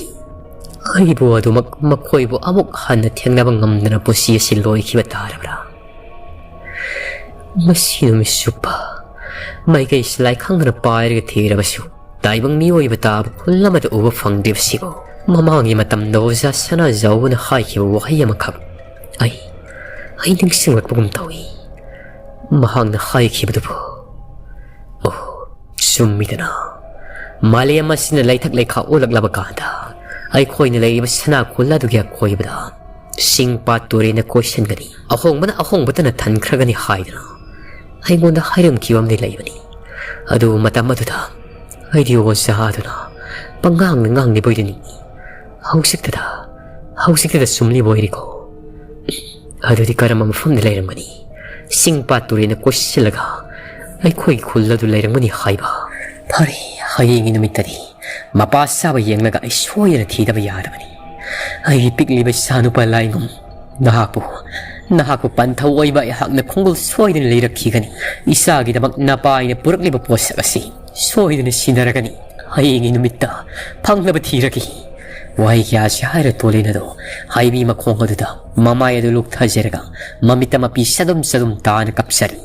ꯑꯩꯕꯨ ꯑꯗꯨꯃꯛ ꯃꯈꯣꯏꯕꯨ ꯑꯃꯨꯛ ꯍꯟꯅ ꯊꯦꯡꯅꯕ ꯉꯝꯗꯅ ꯄꯨꯟꯁꯤ ꯑꯁꯤ ꯂꯣꯏꯈꯤꯕ ꯇꯥꯔꯕ꯭ꯔꯥ? ꯃꯁꯤ ꯅꯨꯃꯤꯠ ꯆꯨꯞꯄ ꯃꯥꯏꯀꯩꯁꯤ ꯂꯥꯏꯈꯪꯗꯅ ꯄꯥꯏꯔꯒ ꯊꯤꯔꯕꯁꯨ, ꯇꯥꯏꯕꯪ ꯃꯤꯑꯣꯏꯕ ꯇꯥꯕ ꯈꯨꯜ ꯑꯃꯗ ꯎꯕ ꯐꯪꯗ꯭ꯔꯤꯕꯁꯤꯕꯨ꯫ ꯃꯃꯥꯡꯒꯤ ꯃꯇꯝꯗ ꯑꯣꯖꯥ ꯁꯅꯥꯖꯥꯎꯕꯅ ꯍꯥꯏꯈꯤꯕ ꯋꯥꯍꯩ ꯑꯃꯈꯛ ꯑꯩ, ꯑꯩ ꯅꯤꯡꯁꯤꯡꯂꯛꯄꯒꯨꯝ ꯇꯧꯏ꯫ ꯃꯍꯥꯛꯅ ꯍꯥꯏꯈꯤꯕꯗꯨꯕꯨ, ꯑꯣ, ꯆꯨꯝꯃꯤꯗꯅ꯫ ꯃꯥꯂꯦꯝ ꯑꯁꯤꯅ ꯂꯩꯊꯛ ꯂꯩꯈꯥ ꯑꯣꯜꯂꯛꯂꯕ ꯀꯥꯟꯗ, ꯑꯩꯈꯣꯏꯅ ꯂꯩꯔꯤꯕ ꯁꯅꯥ ꯈꯨꯜ ꯑꯗꯨꯒꯤ ꯑꯀꯣꯏꯕꯗ ꯁꯤꯡ ꯄꯥꯠ ꯇꯨꯔꯦꯟꯅ ꯀꯣꯏꯁꯤꯟꯒꯅꯤ꯫ ꯑꯍꯣꯡꯕꯅ ꯑꯍꯣꯡꯕꯇꯅ ꯊꯟꯈ꯭ꯔꯒꯅꯤ ꯍꯥꯏꯗꯅ ꯑꯩꯉꯣꯟꯗ ꯍꯥꯏꯔꯝꯈꯤꯕ ꯑꯃꯗꯤ ꯂꯩꯕꯅꯤ꯫ ꯑꯗꯨꯕꯨ ꯃꯇꯝ ꯑꯗꯨꯗ ꯑꯩꯗꯤ ꯑꯣꯖꯥ ꯑꯗꯨꯅ ꯄꯉꯥꯡꯅ ꯉꯥꯡꯂꯤꯕꯣꯏꯗ ꯅꯤꯡꯏ꯫ ꯍꯧꯖꯤꯛꯇꯗ, ꯍꯧꯖꯤꯛꯇꯗ ꯆꯨꯝꯂꯤꯕꯣꯏꯔꯦꯀꯣ꯫ ꯑꯗꯨꯗꯤ ꯀꯔꯝꯕ ꯃꯐꯝꯗ ꯂꯩꯔꯝꯒꯅꯤ? ꯁꯤꯡ ꯄꯥꯠ ꯇꯨꯔꯦꯟꯅ ꯀꯣꯏꯁꯤꯜꯂꯒ ꯑꯩꯈꯣꯏꯒꯤ ꯈꯨꯜ ꯑꯗꯨ ꯂꯩꯔꯝꯒꯅꯤ ꯍꯥꯏꯕ꯫ ꯐꯔꯦ, ꯍꯌꯦꯡꯒꯤ ꯅꯨꯃꯤꯠꯇꯗꯤ ꯃꯄꯥ ꯆꯥꯕ ꯌꯦꯡꯂꯒ ꯑꯩ ꯁꯣꯏꯗꯅ ꯊꯤꯗꯕ ꯌꯥꯗꯕꯅꯤ꯫ ꯑꯩꯒꯤ ꯄꯤꯛꯂꯤꯕ ꯏꯆꯥꯅꯨꯄꯥ ꯂꯥꯏꯉꯝ, ꯅꯍꯥꯛꯄꯨ, ꯅꯍꯥꯛꯄꯨ ꯄꯟꯊꯧ ꯑꯣꯏꯕ ꯑꯩꯍꯥꯛꯅ ꯈꯣꯡꯒꯨꯜ ꯁꯣꯏꯗꯅ ꯂꯩꯔꯛꯈꯤꯒꯅꯤ꯫ ꯏꯆꯥꯒꯤꯗꯃꯛ ꯅꯄꯥ ꯑꯩꯅ ꯄꯨꯔꯛꯂꯤꯕ ꯄꯣꯠꯁꯛ ꯑꯁꯤ ꯁꯣꯏꯗꯅ ꯁꯤꯟꯅꯔꯒꯅꯤ꯫ ꯍꯌꯦꯡꯒꯤ ꯅꯨꯃꯤꯠꯇ ꯐꯪꯅꯕ ꯊꯤꯔꯒꯦ꯫ ꯋꯥꯍꯩ ꯀꯌꯥꯁꯤ ꯍꯥꯏꯔ ꯇꯣꯂꯦꯟ ꯑꯗꯣ ꯍꯩꯕꯤ ꯃꯈꯣꯡ ꯑꯗꯨꯗ ꯃꯃꯥꯏ ꯑꯗꯨ ꯂꯨꯞꯊꯖꯔꯒ ꯃꯃꯤꯠꯇ ꯃꯄꯤ ꯆꯗꯨꯝ ꯆꯗꯨꯝ ꯇꯥꯅ ꯀꯞꯆꯔꯤ꯫